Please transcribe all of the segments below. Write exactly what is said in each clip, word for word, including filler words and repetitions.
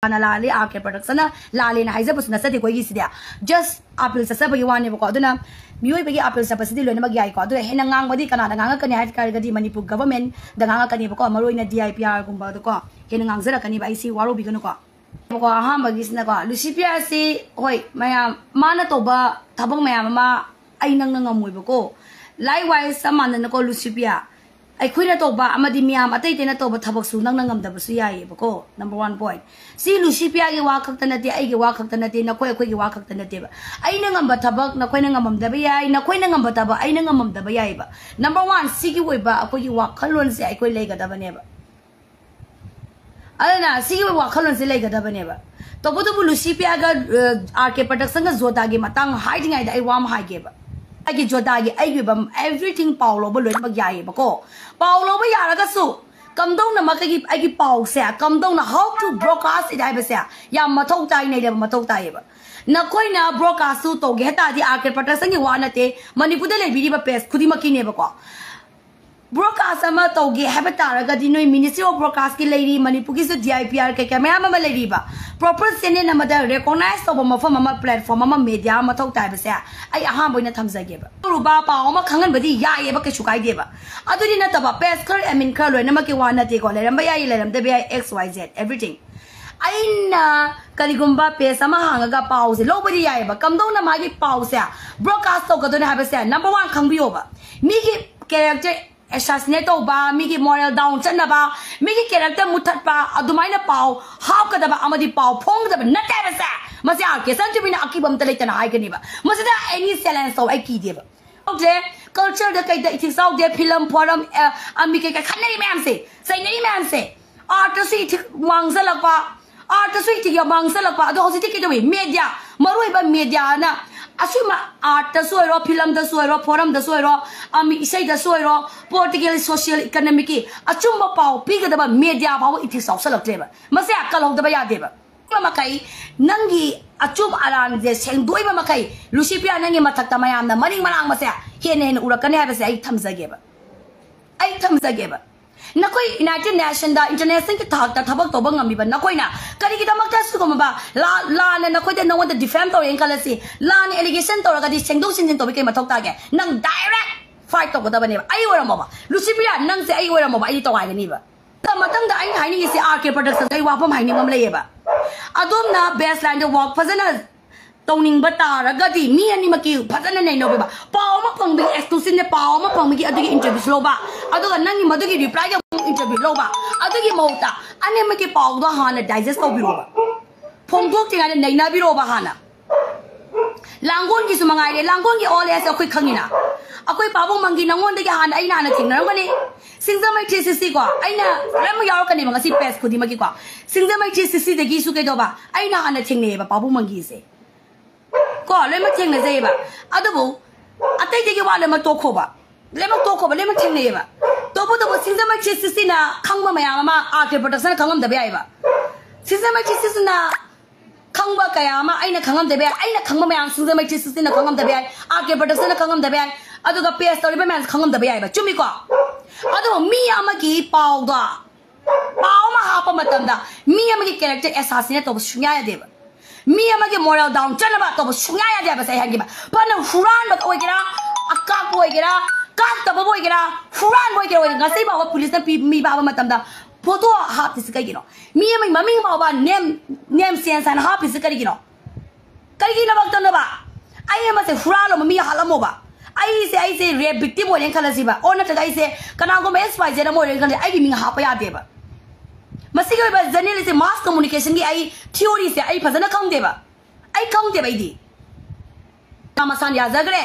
ꯅ ꯂꯥꯜꯂꯤ, R K ꯄ꯭ꯔꯗꯛꯁꯟꯅ ꯂꯥꯜꯂꯦꯅ ꯍꯥꯏꯖꯕꯁꯨ ꯅꯠꯆꯗꯦꯀꯣ ꯑꯩꯒꯤꯁꯤꯗꯤ꯫ ꯖꯁ ꯑꯥꯄꯤꯜ ꯆꯠꯆꯕꯒꯤ ꯋꯥꯅꯦꯕꯀꯣ꯫ ꯑꯗꯨꯅ ꯃꯤꯑꯣꯏꯕꯒꯤ ꯑꯥꯄꯤꯜ ꯆꯠꯄꯁꯤꯗꯤ ꯂꯣꯏꯅꯃꯛ ꯌꯥꯏꯀꯣ꯫ ꯑꯗꯨꯅ ꯍꯦꯟꯅ ꯉꯥꯡꯕꯗꯤ ꯀꯅꯥꯅ ꯉꯥꯡꯉꯛꯀꯅꯤ ꯍꯥꯏ ꯇꯥꯔꯒꯗꯤ ꯃꯅꯤꯄꯨꯔ ꯒꯚꯔꯟꯃꯦꯟꯗ ꯉꯥꯡꯉꯛꯀꯅꯤꯕꯀꯣ꯫ ꯃꯔꯨ ꯑꯣꯏꯅ ꯗꯤ ꯑꯥꯏ ꯄꯤ ꯑꯥꯔꯒꯨꯝꯕꯗꯀꯣ ꯍꯦꯟꯅ ꯉꯥꯡꯖꯔꯛꯀꯅꯤꯕ꯫ ꯑꯩꯁꯤ ꯋꯥꯔꯧꯕꯤꯒꯅꯨꯀꯣ꯫ ꯀꯣ, ꯑꯍꯥꯟꯕꯒꯤꯁꯤꯅꯀꯣ, ꯂꯨꯁꯤꯐꯤꯌꯥꯁꯤ, ꯍꯣꯏ, ꯃꯌꯥꯝ, ꯃꯥꯅ ꯇꯧꯕ ꯊꯕꯛ ꯃꯌꯥꯝ ꯑꯃ ꯑꯩ ꯅꯪꯅ ꯉꯝꯃꯣꯏꯕꯀꯣ꯫ Likewise, ꯆꯞ ꯃꯥꯟꯅꯅꯀꯣ, ꯂꯨꯁꯤꯐꯤꯌꯥ, ꯑꯩꯈꯣꯏꯅ ꯇꯧꯕ ꯑꯃꯗꯤ ꯃꯤꯌꯥꯝ ꯑꯇꯩ ꯑꯇꯩꯅ ꯇꯧꯕ ꯊꯕꯛꯁꯨ ꯅꯪꯅ ꯉꯝꯗꯕꯁꯨ ꯌꯥꯏꯌꯦꯕꯀꯣ꯫ Number one point꯫ ꯁꯤ ꯂꯨꯁꯤꯐꯤꯌꯥꯒꯤ ꯋꯥ ꯈꯛꯇ ꯅꯠꯇꯦ, ꯑꯩꯒꯤ ꯋꯥ ꯈꯛꯇ ꯅꯠꯇꯦ, ꯅꯈꯣꯏ ꯑꯩꯈꯣꯏꯒꯤ ꯋꯥ ꯈꯛꯇ ꯅꯠꯇꯦꯕ꯫ ꯑꯩꯅ ꯉꯝꯕ ꯊꯕꯛ ꯅꯈꯣꯏꯅ ꯉꯝꯃꯝꯗꯕ ꯌꯥꯏ, ꯅꯈꯣꯏꯅ ꯉꯝꯕ ꯊꯕꯛ ꯑꯩꯅ ꯉꯝꯃꯝꯗꯕ ꯌꯥꯏꯌꯦꯕ꯫ Number one, ꯁꯤꯒꯤ ꯑꯣꯏꯕ ꯑꯩꯈꯣꯏꯒꯤ ꯋꯥꯈꯜꯂꯣꯟꯁꯦ ꯑꯩꯈꯣꯏ ꯂꯩꯒꯗꯕꯅꯦꯕ꯫ ꯑꯗꯨꯅ ꯁꯤꯒꯤ ꯋꯥꯈꯜꯂꯣꯟꯁꯦ ꯂꯩꯒꯗꯕꯅꯦꯕ꯫ ꯇꯧꯕꯇꯕꯨ ꯂꯨꯁꯤꯐꯤꯌꯥꯒ, ꯑ, ꯑꯥꯔ ꯀꯦ ꯄ꯭ꯔꯗꯛꯁꯟꯒ ꯖꯣꯗꯥꯒꯤ ꯃꯇꯥꯡ ꯍꯥꯏꯗ꯭ꯔꯤꯉꯩꯗ ꯑꯩ ꯋꯥ ꯑꯃ ꯍꯥꯏꯒꯦꯕ꯫ ꯑꯩꯒꯤ ꯖꯣꯗꯥꯒꯤ ꯑꯩꯒꯤ ꯑꯣꯏꯕ everything ꯄꯥꯎ ꯂꯧꯕ ꯂꯣꯏꯅꯃꯛ ꯌꯥꯏꯌꯦꯕꯀꯣ꯫ ꯄꯥꯎ ꯂꯧꯕ ꯌꯥꯔꯒꯁꯨ ꯀꯝꯗꯧꯅ ꯃꯈꯣꯏꯒꯤ ꯑꯩꯒꯤ ꯄꯥꯎꯁꯦ ꯀꯝꯗꯧꯅ, how to broadcast it ꯍꯥꯏꯕꯁꯦ ꯌꯥꯝ ꯃꯊꯧ ꯇꯥꯏ, ꯅꯩꯅꯕ ꯃꯊꯧ ꯇꯥꯏꯌꯦꯕ꯫ ꯅꯈꯣꯏꯅ broadcastꯇꯨ ꯇꯧꯒꯦ ꯍꯥꯏ ꯇꯥꯔꯗꯤ ꯑꯥꯔ ꯀꯦ ꯄ꯭ꯔꯗꯛꯁꯟꯒꯤ ꯋꯥ ꯅꯠꯇꯦ, ꯃꯅꯤꯄꯨꯔꯗ ꯂꯩꯕꯤꯔꯤꯕ page ꯈꯨꯗꯤꯡꯃꯛꯀꯤꯅꯦꯕꯀꯣ꯫ Broadcast ꯑꯃ ꯇꯧꯒꯦ ꯍꯥꯏꯕ ꯇꯥꯔꯒꯗꯤ ꯅꯣꯏ Ministry of Broadcastꯀꯤ ꯂꯩꯔꯤ, ꯃꯅꯤꯄꯨꯔꯒꯤꯁꯨ D I P R ꯀꯩꯀꯥ ꯃꯌꯥꯝ ꯑꯃ ꯂꯩꯔꯤꯕ꯫ Proper channel ꯑꯃꯗ recognize ꯇꯧꯕ ꯃꯐꯝ ꯑꯃ, platform ꯑꯃ, media ꯑꯃ ꯃꯊꯧ ꯇꯥꯏꯕꯁꯦ ꯑꯩ ꯑꯍꯥꯟꯕ ꯑꯣꯏꯅ ꯊꯝꯖꯒꯦꯕ꯫ ꯑꯔꯨꯕ ꯄꯥꯎ ꯑꯃ ꯈꯪꯍꯟꯕꯗꯤ ꯌꯥꯏꯌꯦꯕ, ꯀꯩꯁꯨ ꯀꯥꯏꯗꯦꯕ꯫ ꯑꯗꯨꯗꯤ ꯅꯠꯇꯕ, page ꯈꯔ, admin ꯈꯔ ꯂꯣꯏꯅꯃꯛꯀꯤ ꯋꯥ ꯅꯠꯇꯦꯀꯣ, ꯂꯩꯔꯝꯕ ꯌꯥꯏ, ꯂꯩꯔꯝꯗꯕ ꯌꯥꯏ, X Y Z, everything꯫ ꯑꯩꯅ ꯀꯔꯤꯒꯨꯝꯕ page ꯑꯃ ꯍꯥꯡꯉꯒ ꯄꯥꯎꯁꯦ ꯂꯧꯕꯗꯤ ꯌꯥꯏꯌꯦꯕ꯫ ꯀꯝꯗꯧꯅ ꯃꯥꯒꯤ ꯄꯥꯎꯁꯦ broadcast ꯇꯧꯒꯗꯣꯏꯅꯣ ꯍꯥꯏꯕꯁꯦ number one ꯈꯪꯕꯤꯌꯣꯕ꯫ ꯃꯤꯒꯤ character assassinate ꯇꯧꯕ, ꯃꯤꯒꯤ moral down ꯆꯠꯅꯕ, ꯃꯤꯒꯤ character ꯃꯨꯠꯊꯠꯄ, ꯑꯗꯨꯃꯥꯏꯅ ꯄꯥꯎ ꯍꯥꯞꯀꯗꯕ ꯑꯃꯗꯤ ꯄꯥꯎ ꯐꯣꯡꯒꯗꯕ ꯅꯠꯇꯦ ꯍꯥꯏꯕꯁꯦ ꯃꯁꯤ ꯑꯥꯔ ꯀꯦ ꯁꯟꯇꯨꯕꯤꯅ ꯑꯀꯤꯕ ꯑꯝꯇ ꯂꯩꯇꯅ ꯍꯥꯏꯒꯅꯦꯕ꯫ ꯃꯁꯤꯗ any challenge ꯇꯧ ꯑꯩ ꯀꯤꯗꯦꯕ꯫ ꯌꯥꯎꯗ꯭ꯔꯦ, cultureꯗ ꯀꯩꯗ ethics ꯌꯥꯎꯗꯦ, film, forum, ꯑ, ꯑꯃꯤ ꯀꯩꯀꯩ ꯈꯟꯅꯔꯤ ꯃꯌꯥꯝꯁꯦ, ꯆꯩꯅꯔꯤ ꯃꯌꯥꯝꯁꯦ, artꯇꯁꯨ ethics ꯃꯥꯡꯖꯜꯂꯛꯄ, artꯇꯁꯨ ethics ꯌꯥꯝ ꯃꯥꯡꯖꯜꯂꯛꯄ꯫ ꯑꯗꯣ ꯍꯧꯖꯤꯛꯇꯤ ꯀꯩꯗꯧꯏ? Media, ꯃꯔꯨ ꯑꯣꯏꯕ mediaꯅ ꯑꯁꯨꯝꯕ artꯇꯁꯨ ꯑꯣꯏꯔꯣ, filmꯗꯁꯨ ꯑꯣꯏꯔꯣ, forumꯗꯁꯨ ꯑꯣꯏꯔꯣ, ꯑꯃꯤ ꯏꯁꯩꯗꯁꯨ ꯑꯣꯏꯔꯣ, political, social, economicꯀꯤ ꯑꯆꯨꯝꯕ ꯄꯥꯎ ꯄꯤꯒꯗꯕ media ꯐꯥꯎꯕ ethics ꯌꯥꯎꯁꯜꯂꯛꯇ꯭ꯔꯦꯕ꯫ ꯃꯁꯦ ꯀꯜꯍꯧꯗꯕ ꯌꯥꯗꯦꯕ꯫ ꯃꯈꯩ, ꯅꯪꯒꯤ ꯑꯆꯨꯝ ꯑꯔꯥꯟꯁꯦ ꯁꯦꯡꯗꯣꯛꯏꯕ ꯃꯈꯩ, ꯂꯨꯁꯤꯐꯤꯌꯥ ꯅꯪꯒꯤ ꯃꯊꯛꯇ ꯃꯌꯥꯝꯅ ꯃꯅꯤꯡ ꯃꯔꯥꯡꯕꯁꯦ ꯍꯦꯟꯅ ꯍꯦꯟꯅ ꯎꯔꯛꯀꯅꯤ ꯍꯥꯏꯕꯁꯦ ꯑꯩ ꯊꯝꯖꯒꯦꯕ꯫ ꯑꯩ ꯊꯝꯖꯒꯦꯕ꯫ ꯅꯈꯣꯏ United Nationꯗ internationalꯒꯤ ꯊꯥꯛꯇ ꯊꯕꯛ ꯇꯧꯕ ꯉꯝꯃꯤꯕ ꯅꯈꯣꯏꯅ ꯀꯔꯤꯒꯤꯗꯃꯛꯇ ꯁꯤꯒꯨꯝꯕ ꯂꯥ-, ꯂꯥꯟꯅ ꯅꯈꯣꯏꯗ, ꯅꯉꯣꯟꯗ defame ꯇꯧꯔꯦꯅ ꯈꯜꯂꯁꯤ, ꯂꯥꯟꯅ allegation ꯇꯧꯔꯒꯗꯤ ꯁꯦꯡꯗꯣꯛ ꯁꯦꯡꯖꯤꯟ ꯇꯧꯕꯤ ꯀꯩ ꯃꯊꯧ ꯇꯥꯒꯦ? ꯅꯪ direct fight ꯇꯧꯒꯗꯕꯅꯦꯕ꯫ ꯑꯩ ꯑꯣꯏꯔꯝꯃꯣꯕ, ꯂꯨꯁꯤꯄ꯭ꯔꯤꯌꯥ, ꯅꯪꯁꯦ ꯑꯩ ꯑꯣꯏꯔꯝꯃꯣꯕ, ꯑꯩꯗꯤ ꯇꯣꯉꯥꯏꯒꯅꯤꯕ꯫ ꯃꯊꯪꯗ ꯑꯩꯅ ꯍꯥꯏꯅꯤꯡꯉꯤꯁꯤ, RK Productions, ꯑꯩ ꯋꯥꯐꯝ ꯍꯥꯏꯅꯤꯡꯕ ꯑꯃ ꯂꯩꯌꯦꯕ꯫ ꯑꯗꯣꯝꯅ baseline ꯗ work ꯐꯖꯅ ꯇꯧꯅꯤꯡꯕ ꯇꯥꯔꯒꯗꯤ ꯃꯤ ꯑꯅꯤꯃꯛꯀꯤ ꯐꯖꯅ ꯅꯩꯅꯧꯕ꯫ ꯄꯥꯎ ꯑꯃ ꯐꯪꯕꯒꯤ exclusive ꯅꯦ, ꯄꯥꯎ ꯑꯃ ꯐꯪꯕꯒꯤ ꯑꯗꯨꯒꯤ interview ꯁꯨ ꯂꯧꯕ, ꯑꯗꯨꯒ ꯅꯪꯒꯤ ꯃꯗꯨꯒꯤ reply ꯒꯤ ꯑꯃꯨꯛ interview ꯂꯧꯕ, ꯑꯗꯨꯒꯤ ꯃꯍꯨꯠꯇ ꯑꯅꯤꯃꯛꯀꯤ ꯄꯥꯎꯗꯣ ꯍꯥꯟꯅ digest ꯇꯧꯕꯤꯔꯣꯕ, ꯐꯣꯡꯗꯣꯛꯇ꯭ꯔꯤꯉꯩꯗ ꯅꯩꯅꯕꯤꯔꯣꯕ ꯍꯥꯟꯅ꯫ ꯂꯥꯡꯒꯣꯜꯒꯤꯁꯨ ꯃꯉꯥꯏꯔꯦ, ꯂꯥꯡꯒꯣꯜꯒꯤ all ꯍꯥꯏꯁꯦ ꯑꯩꯈꯣꯏ ꯈꯪꯉꯤꯅ꯫ ꯑꯩꯈꯣꯏ ꯄꯥꯕꯨꯡ ꯃꯪꯒꯤ ꯅꯉꯣꯟꯗꯒꯤ ꯍꯥꯟꯅ, ꯑꯩꯅ ꯍꯥꯟꯅ ꯊꯦꯡꯅꯔꯝꯒꯅꯤ꯫ ꯁꯤꯡꯖꯃꯩ three sixty ꯀꯣ, ꯑꯩꯅ ꯂꯣꯏꯅꯃꯛ ꯌꯥꯎꯔꯛꯀꯅꯦꯕ ꯉꯁꯤ page ꯈꯨꯗꯤꯡꯃꯛꯀꯤꯀꯣ꯫ ꯁꯤꯡꯖꯃꯩ three sixty ꯗꯒꯤꯁꯨ ꯀꯩꯗꯧꯕ, ꯑꯩꯅ ꯍꯥꯟꯅ ꯊꯦꯡꯅꯩꯌꯦꯕ ꯄꯥꯕꯨꯡ ꯃꯪꯒꯤꯁꯦ ꯀꯣ, ꯂꯣꯏꯅꯃꯛ ꯊꯦꯡꯅꯖꯩꯌꯦꯕ꯫ ꯑꯗꯨꯕꯨ ꯑꯇꯩꯗꯒꯤ ꯋꯥ ꯂꯣꯏꯅꯃꯛ ꯇꯣꯛꯈꯣꯕ, ꯂꯣꯏꯅꯃꯛ ꯇꯣꯛꯈꯣꯕ, ꯂꯣꯏꯅꯃꯛ ꯊꯦꯡꯅꯩꯌꯦꯕ꯫ ꯇꯧꯕꯇꯕꯨ ꯁꯤꯡꯖꯃꯩ three sixty ꯅ ꯈꯪꯕ ꯃꯌꯥꯝ ꯑꯃ RK Production ꯅ ꯈꯪꯉꯝꯗꯕ ꯌꯥꯏꯌꯦꯕ꯫ ꯁꯤꯡꯖꯃꯩ three sixty ꯅ ꯈꯪꯕ ꯀꯌꯥ ꯑꯃ ꯑꯩꯅ ꯈꯪꯉꯝꯗꯕ ꯌꯥꯏ, ꯑꯩꯅ ꯈꯪꯕ ꯃꯌꯥꯝ ꯁꯤꯡꯖꯃꯩ three sixty ꯅ ꯈꯪꯉꯝꯗꯕ ꯌꯥꯏ, RK Production ꯅ ꯈꯪꯉꯝꯗꯕ ꯌꯥꯏ, ꯑꯗꯨꯒ page ꯇꯧꯔꯤꯕ ꯃꯌꯥꯝꯁꯦ ꯈꯪꯉꯝꯗꯕ ꯌꯥꯏꯕ, ꯆꯨꯝꯃꯤꯀꯣ? ꯑꯗꯨꯕꯨ ꯃꯤ ꯑꯃꯒꯤ ꯄꯥꯎꯗꯣ, ꯄꯥꯎ ꯑꯃ ꯍꯥꯞꯄ ꯃꯇꯝꯗ ꯃꯤ ꯑꯃꯒꯤ character assassinate ꯇꯧꯕ ꯁꯨꯡꯌꯥ ꯌꯥꯗꯦꯕ꯫ ꯃꯤ ꯑꯃꯒꯤ moral down ꯆꯠꯅꯕ ꯇꯧꯕ ꯁꯨꯡꯌꯥ ꯌꯥꯗꯦ ꯍꯥꯏꯕꯁꯦ ꯑꯩ ꯍꯥꯏꯒꯦꯕ꯫ ꯐꯅ ꯍꯨꯔꯥꯟꯕ ꯑꯣꯏꯒꯦꯔꯥ, ꯑꯀꯥꯞꯄ ꯑꯣꯏꯒꯦꯔꯥ, ꯀꯥꯞꯇꯕꯕꯨ ꯑꯣꯏꯒꯦꯔꯥ, ꯍꯨꯔꯥꯟꯕ ꯑꯣꯏꯒꯦꯔꯥ ꯑꯣꯏꯒꯦꯔꯥ, ꯉꯁꯤ ꯐꯥꯎꯕ police ꯅ ꯄꯤ-, ꯃꯤ ꯐꯥꯕ ꯃꯇꯝꯗ photo ꯍꯥꯞꯄꯤꯁꯤ ꯀꯩꯒꯤꯅꯣ? ꯃꯤ ꯑꯃꯒꯤ ꯃꯃꯤꯡ ꯐꯥꯎꯕ name, name change ꯍꯥꯏꯅ ꯍꯥꯞꯄꯤꯁꯤ ꯀꯔꯤꯒꯤꯅꯣ? ꯀꯔꯤꯒꯤꯗꯃꯛꯇꯅꯣꯕ? ꯑꯩ ꯑꯃꯁꯦ ꯍꯨꯔꯥꯜꯂꯣꯕ, ꯃꯤ ꯍꯥꯠꯂꯝꯃꯣꯕ꯫ ꯑꯩꯁꯦ, ꯑꯩꯁꯦ rape victim ꯑꯣꯏꯔꯦꯅ ꯈꯜꯂꯁꯤꯕ, or ꯅꯠꯇ꯭ꯔꯒ ꯑꯩꯁꯦ ꯀꯅꯥꯒꯨꯝꯕ XYZ ꯑꯃ ꯑꯣꯏꯔꯦꯅ ꯈꯜꯂꯁꯤ, ꯑꯩꯒꯤ ꯃꯤꯡ ꯍꯥꯞꯄ ꯌꯥꯗꯦꯕ꯫ ꯃꯁꯤꯒꯤ ꯑꯣꯏꯕ journalist ꯁꯦ, mass communication ꯒꯤ ꯑꯩ theory ꯁꯦ ꯑꯩ ꯐꯖꯅ ꯈꯪꯗꯦꯕ꯫ ꯑꯩ ꯈꯪꯗꯦꯕ ꯑꯩꯗꯤ꯫ ꯃꯁꯥꯅ ꯌꯥꯖꯈ꯭ꯔꯦ꯫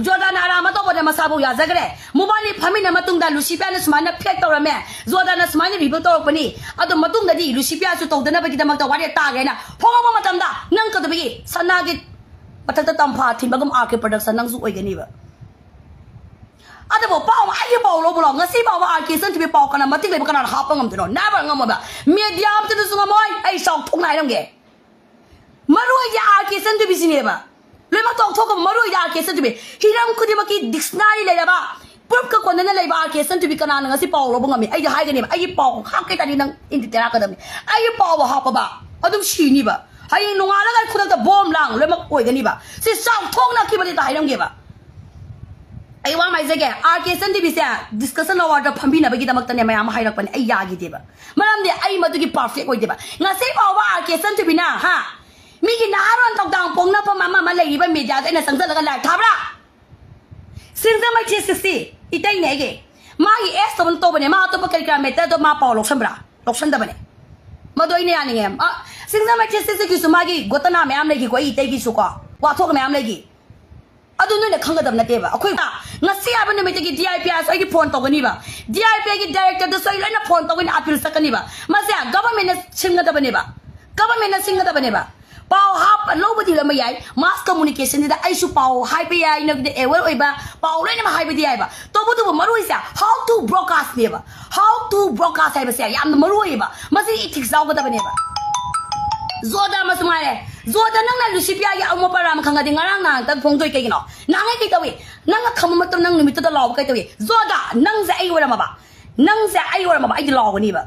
ꯖꯣꯔꯗꯥꯟ ꯑꯔꯥꯝ ꯑꯇꯧꯕꯗ ꯃꯁꯥꯕꯨ ꯌꯥꯖꯈ꯭ꯔꯦ꯫ ꯃꯕꯥꯅꯤ ꯐꯝꯃꯤꯟꯅ ꯃꯇꯨꯡꯗ ꯂꯨꯁꯤꯐꯤꯌꯥꯅ ꯁꯨꯃꯥꯏꯅ fake ꯇꯧꯔꯝꯃꯦ, ꯖꯣꯔꯗꯥꯟꯅ ꯁꯨꯃꯥꯏꯅ reveal ꯇꯧꯔꯛꯄꯅꯤ, ꯑꯗꯨ ꯃꯇꯨꯡꯗꯗꯤ ꯂꯨꯁꯤꯐꯤꯌꯥꯁꯨ ꯇꯧꯗꯅꯕꯒꯤꯗꯃꯛꯇ ꯋꯥꯔꯦꯞ ꯇꯥꯒꯦꯅ ꯐꯣꯡꯉꯛꯄ ꯃꯇꯝꯗ ꯅꯪ ꯀꯩꯗꯧꯕꯒꯤ ꯁꯅꯥꯒꯤ ꯃꯊꯛꯇ ꯇꯝꯐꯥ ꯊꯤꯟꯕꯒꯨꯝ RK Production ꯅꯪꯁꯨ ꯑꯣꯏꯒꯅꯤꯕ? ꯑꯗꯨꯕꯨ ꯄꯥꯎ, ꯑꯩꯒꯤ ꯄꯥꯎ ꯂꯧꯕ ꯂꯥꯎ꯫ ꯉꯁꯤ ꯐꯥꯎꯕ RK ꯏꯆꯟꯊꯣꯏꯕꯤ ꯄꯥꯎ ꯀꯅꯥ ꯃꯇꯤꯛ ꯂꯩꯕ ꯀꯅꯥꯅ ꯍꯥꯞꯄ ꯉꯝꯗꯣꯏꯅꯣ? Never ꯉꯝꯃꯣꯏꯕ꯫ Media ꯑꯝꯇꯅꯁꯨ ꯉꯝꯃꯣꯏ꯫ ꯑꯩ ꯆꯥꯎꯊꯣꯛꯅ ꯍꯥꯏꯔꯝꯒꯦ꯫ ꯃꯔꯨ ꯑꯣꯏꯗꯤ RK ꯏꯆꯟꯊꯣꯏꯕꯤꯁꯤꯅꯦꯕ꯫ ꯂꯣꯏꯅꯃꯛ ꯇꯣꯛꯊꯣꯛꯈ꯭ꯔꯕ, ꯃꯔꯨ ꯑꯣꯏꯗꯤ RK ꯏꯆꯟꯊꯣꯏꯕꯤ꯫ ꯍꯤꯔꯝ ꯈꯨꯗꯤꯡꯃꯛꯀꯤ dictionary ꯂꯩꯔꯕ, ꯄ꯭ꯔꯨꯐꯀ ꯀꯣꯟꯅꯅ ꯂꯩꯕ ꯑꯥꯔ ꯀꯦ ꯁꯟꯇꯨꯕꯤ ꯀꯅꯥꯅ ꯉꯁꯤ ꯄꯥꯎ ꯂꯧꯕ ꯉꯝꯃꯤ? ꯑꯩꯗꯤ ꯍꯥꯏꯒꯅꯦꯕ, ꯑꯩꯒꯤ ꯄꯥꯎ ꯍꯥꯞꯀꯦ ꯇꯥꯔꯗꯤ ꯅꯪ ꯏꯟꯗꯤꯇꯦꯔꯥ ꯀꯗꯕꯅꯤ꯫ ꯑꯩꯒꯤ ꯄꯥꯎꯕꯨ ꯍꯥꯞꯄꯕ ꯑꯗꯨꯝ ꯁꯤꯅꯤꯕ꯫ ꯍꯌꯦꯡ ꯅꯣꯡꯉꯥꯜꯂꯒ ꯑꯩ ꯈꯨꯗꯛꯇ ꯕꯣꯝ ꯂꯥꯡ ꯂꯣꯏꯅꯃꯛ ꯑꯣꯏꯒꯅꯤꯕ꯫ ꯁꯤ ꯆꯥꯎꯊꯣꯛꯅ ꯑꯀꯤꯕꯗꯤ ꯍꯥꯏꯔꯝꯒꯦꯕ꯫ ꯑꯩ ꯋꯥ ꯑꯃ ꯍꯥꯏꯖꯒꯦ, ꯑꯥꯔ ꯀꯦ ꯁꯟ ꯇꯤꯚꯤꯁꯦ ꯗꯤꯁꯀꯁꯟ ꯑꯋꯥꯔꯗ ꯐꯝꯕꯤꯅꯕꯒꯤꯗꯃꯛꯇꯅꯦ ꯃꯌꯥꯝ ꯑꯃ ꯍꯥꯏꯔꯛꯄꯅꯦ, ꯑꯩ ꯌꯥꯈꯤꯗꯦꯕ꯫ ꯃꯔꯝꯗꯤ ꯑꯩ ꯃꯗꯨꯒꯤ ꯄꯔꯐꯦꯛ ꯑꯣꯏꯗꯦꯕ꯫ ꯉꯁꯤ ꯐꯥꯎꯕ ꯑꯥꯔ ꯀꯦ ꯁꯟ ꯇꯤꯚꯤꯅ ꯍꯥ ꯃꯤꯒꯤ ꯅꯍꯥꯔꯣꯟ ꯊꯧꯗꯥꯡ ꯄꯣꯛꯅꯐꯝ ꯑꯃ ꯑꯃ ꯂꯩꯔꯤꯕ ꯃꯦꯗꯤꯌꯥꯗ ꯑꯩꯅ ꯆꯪꯁꯤꯜꯂꯒ ꯂꯥꯏꯚ ꯊꯥꯕ꯭ꯔꯥ? ꯁꯤꯡꯖꯃꯩ ꯊ꯭ꯔꯤ ꯁꯤꯛꯁꯇꯤ ꯏꯇꯩꯅꯦ ꯑꯩꯒꯤ꯫ ꯃꯥꯒꯤ ꯑꯦꯁ ꯇꯧꯕꯅ ꯇꯧꯕꯅꯦ, ꯃꯥ ꯑꯇꯣꯞꯄ ꯀꯔꯤ ꯀꯔꯥ ꯃꯦꯇꯔꯗꯣ ꯃꯥ ꯄꯥꯎ ꯂꯧꯁꯟꯕ꯭ꯔꯥ? ꯂꯧꯁꯟꯗꯕꯅꯦ꯫ ꯃꯗꯨ ꯑꯩꯅ ꯌꯥꯅꯤꯡꯉꯦ꯫ ꯑ, ꯁꯤꯡꯖꯃꯩ ꯊ꯭ꯔꯤ ꯁꯤꯛꯁꯇꯤꯒꯤꯁꯨ ꯃꯥꯒꯤ ꯒꯣꯇꯅꯥ ꯃꯌꯥꯝ ꯂꯩꯈꯤꯀꯣ, ꯑꯩ ꯏꯇꯩꯒꯤꯁꯨꯀꯣ ꯋꯥꯊꯣꯛ ꯃꯌꯥꯝ ꯂꯩꯈꯤ꯫ ꯑꯗꯨ ꯅꯣꯏꯅ ꯈꯪꯒꯗꯕ ꯅꯠꯇꯦꯕ꯫ ꯑꯩꯈꯣꯏ ꯉꯁꯤ ꯍꯥꯏꯕ ꯅꯨꯃꯤꯠꯇꯒꯤ ꯗꯤ ꯑꯥꯏ ꯄꯤ ꯑꯥꯔꯁꯨ ꯑꯩꯒꯤ ꯐꯣꯟ ꯇꯧꯒꯅꯤꯕ, ꯗꯤ ꯑꯥꯏ ꯄꯤ ꯑꯥꯏꯒꯤ ꯗꯥꯏꯔꯦꯛꯇꯔꯗꯁꯨ ꯑꯩ ꯂꯣꯏꯅ ꯐꯣꯟ ꯇꯧꯒꯅꯤ, ꯑꯄꯤꯜ ꯆꯠꯀꯅꯤꯕ꯫ ꯃꯁꯦ ꯒꯚꯔꯟꯃꯦꯟꯅ ꯁꯤꯟꯒꯗꯕꯅꯦꯕ, ꯒꯚꯔꯟꯃꯦꯟꯅ ꯁꯤꯟꯒꯗꯕꯅꯦꯕ꯫ ꯄꯥꯎ ꯍꯥꯞꯄ ꯂꯧꯕꯗꯤ ꯂꯧꯕ ꯌꯥꯏ, ꯃꯥꯁ ꯀꯝꯃꯨꯅꯤꯀꯦꯁꯟꯁꯤꯗ ꯑꯩꯁꯨ ꯄꯥꯎ ꯍꯥꯏꯕ ꯌꯥꯏ, ꯅꯪꯒꯤꯗ ꯑꯦꯋꯦꯌꯔ ꯑꯣꯏꯕ ꯄꯥꯎ ꯂꯣꯏꯅꯃꯛ ꯍꯥꯏꯕꯗꯤ ꯌꯥꯏꯕ꯫ ꯇꯧꯕꯇꯕꯨ ꯃꯔꯨ ꯑꯣꯏꯁꯦ how to broadcastꯅꯦꯕ꯫ How to broadcast ꯍꯥꯏꯕꯁꯦ ꯌꯥꯝꯅ ꯃꯔꯨ ꯑꯣꯏꯌꯦꯕ꯫ ꯃꯁꯤ ꯏꯊꯤꯛꯁ ꯌꯥꯎꯒꯗꯕꯅꯦꯕ꯫ ꯖꯣꯗꯥ ꯑꯃꯁꯨ ꯉꯥꯏꯔꯦ꯫ ꯖꯣꯗꯥ, ꯅꯪꯅ ꯂꯨꯁꯤꯄꯤꯌꯥꯒꯤ ꯑꯋꯥꯠ ꯑꯄꯥ ꯑꯃ ꯈꯪꯉꯗꯤ ꯉꯔꯥꯡ ꯅꯍꯥꯟꯇꯪ ꯐꯣꯡꯗꯣꯏ ꯀꯩꯒꯤꯅꯣ? ꯅꯍꯥꯟꯉꯩ ꯀꯩ ꯇꯧꯏ? ꯅꯪꯅ ꯈꯪꯕ ꯃꯇꯝ ꯅꯪ ꯅꯨꯃꯤꯠꯇꯨꯗ ꯂꯥꯎꯕ ꯀꯩ ꯇꯧꯏ? ꯖꯣꯗꯥ, ꯅꯪꯁꯦ ꯑꯩ ꯑꯣꯏꯔꯝꯃꯕ, ꯅꯪꯁꯦ ꯑꯩ ꯑꯣꯏꯔꯝꯃꯕ ꯑꯩꯗꯤ ꯂꯥꯎꯒꯅꯤꯕ꯫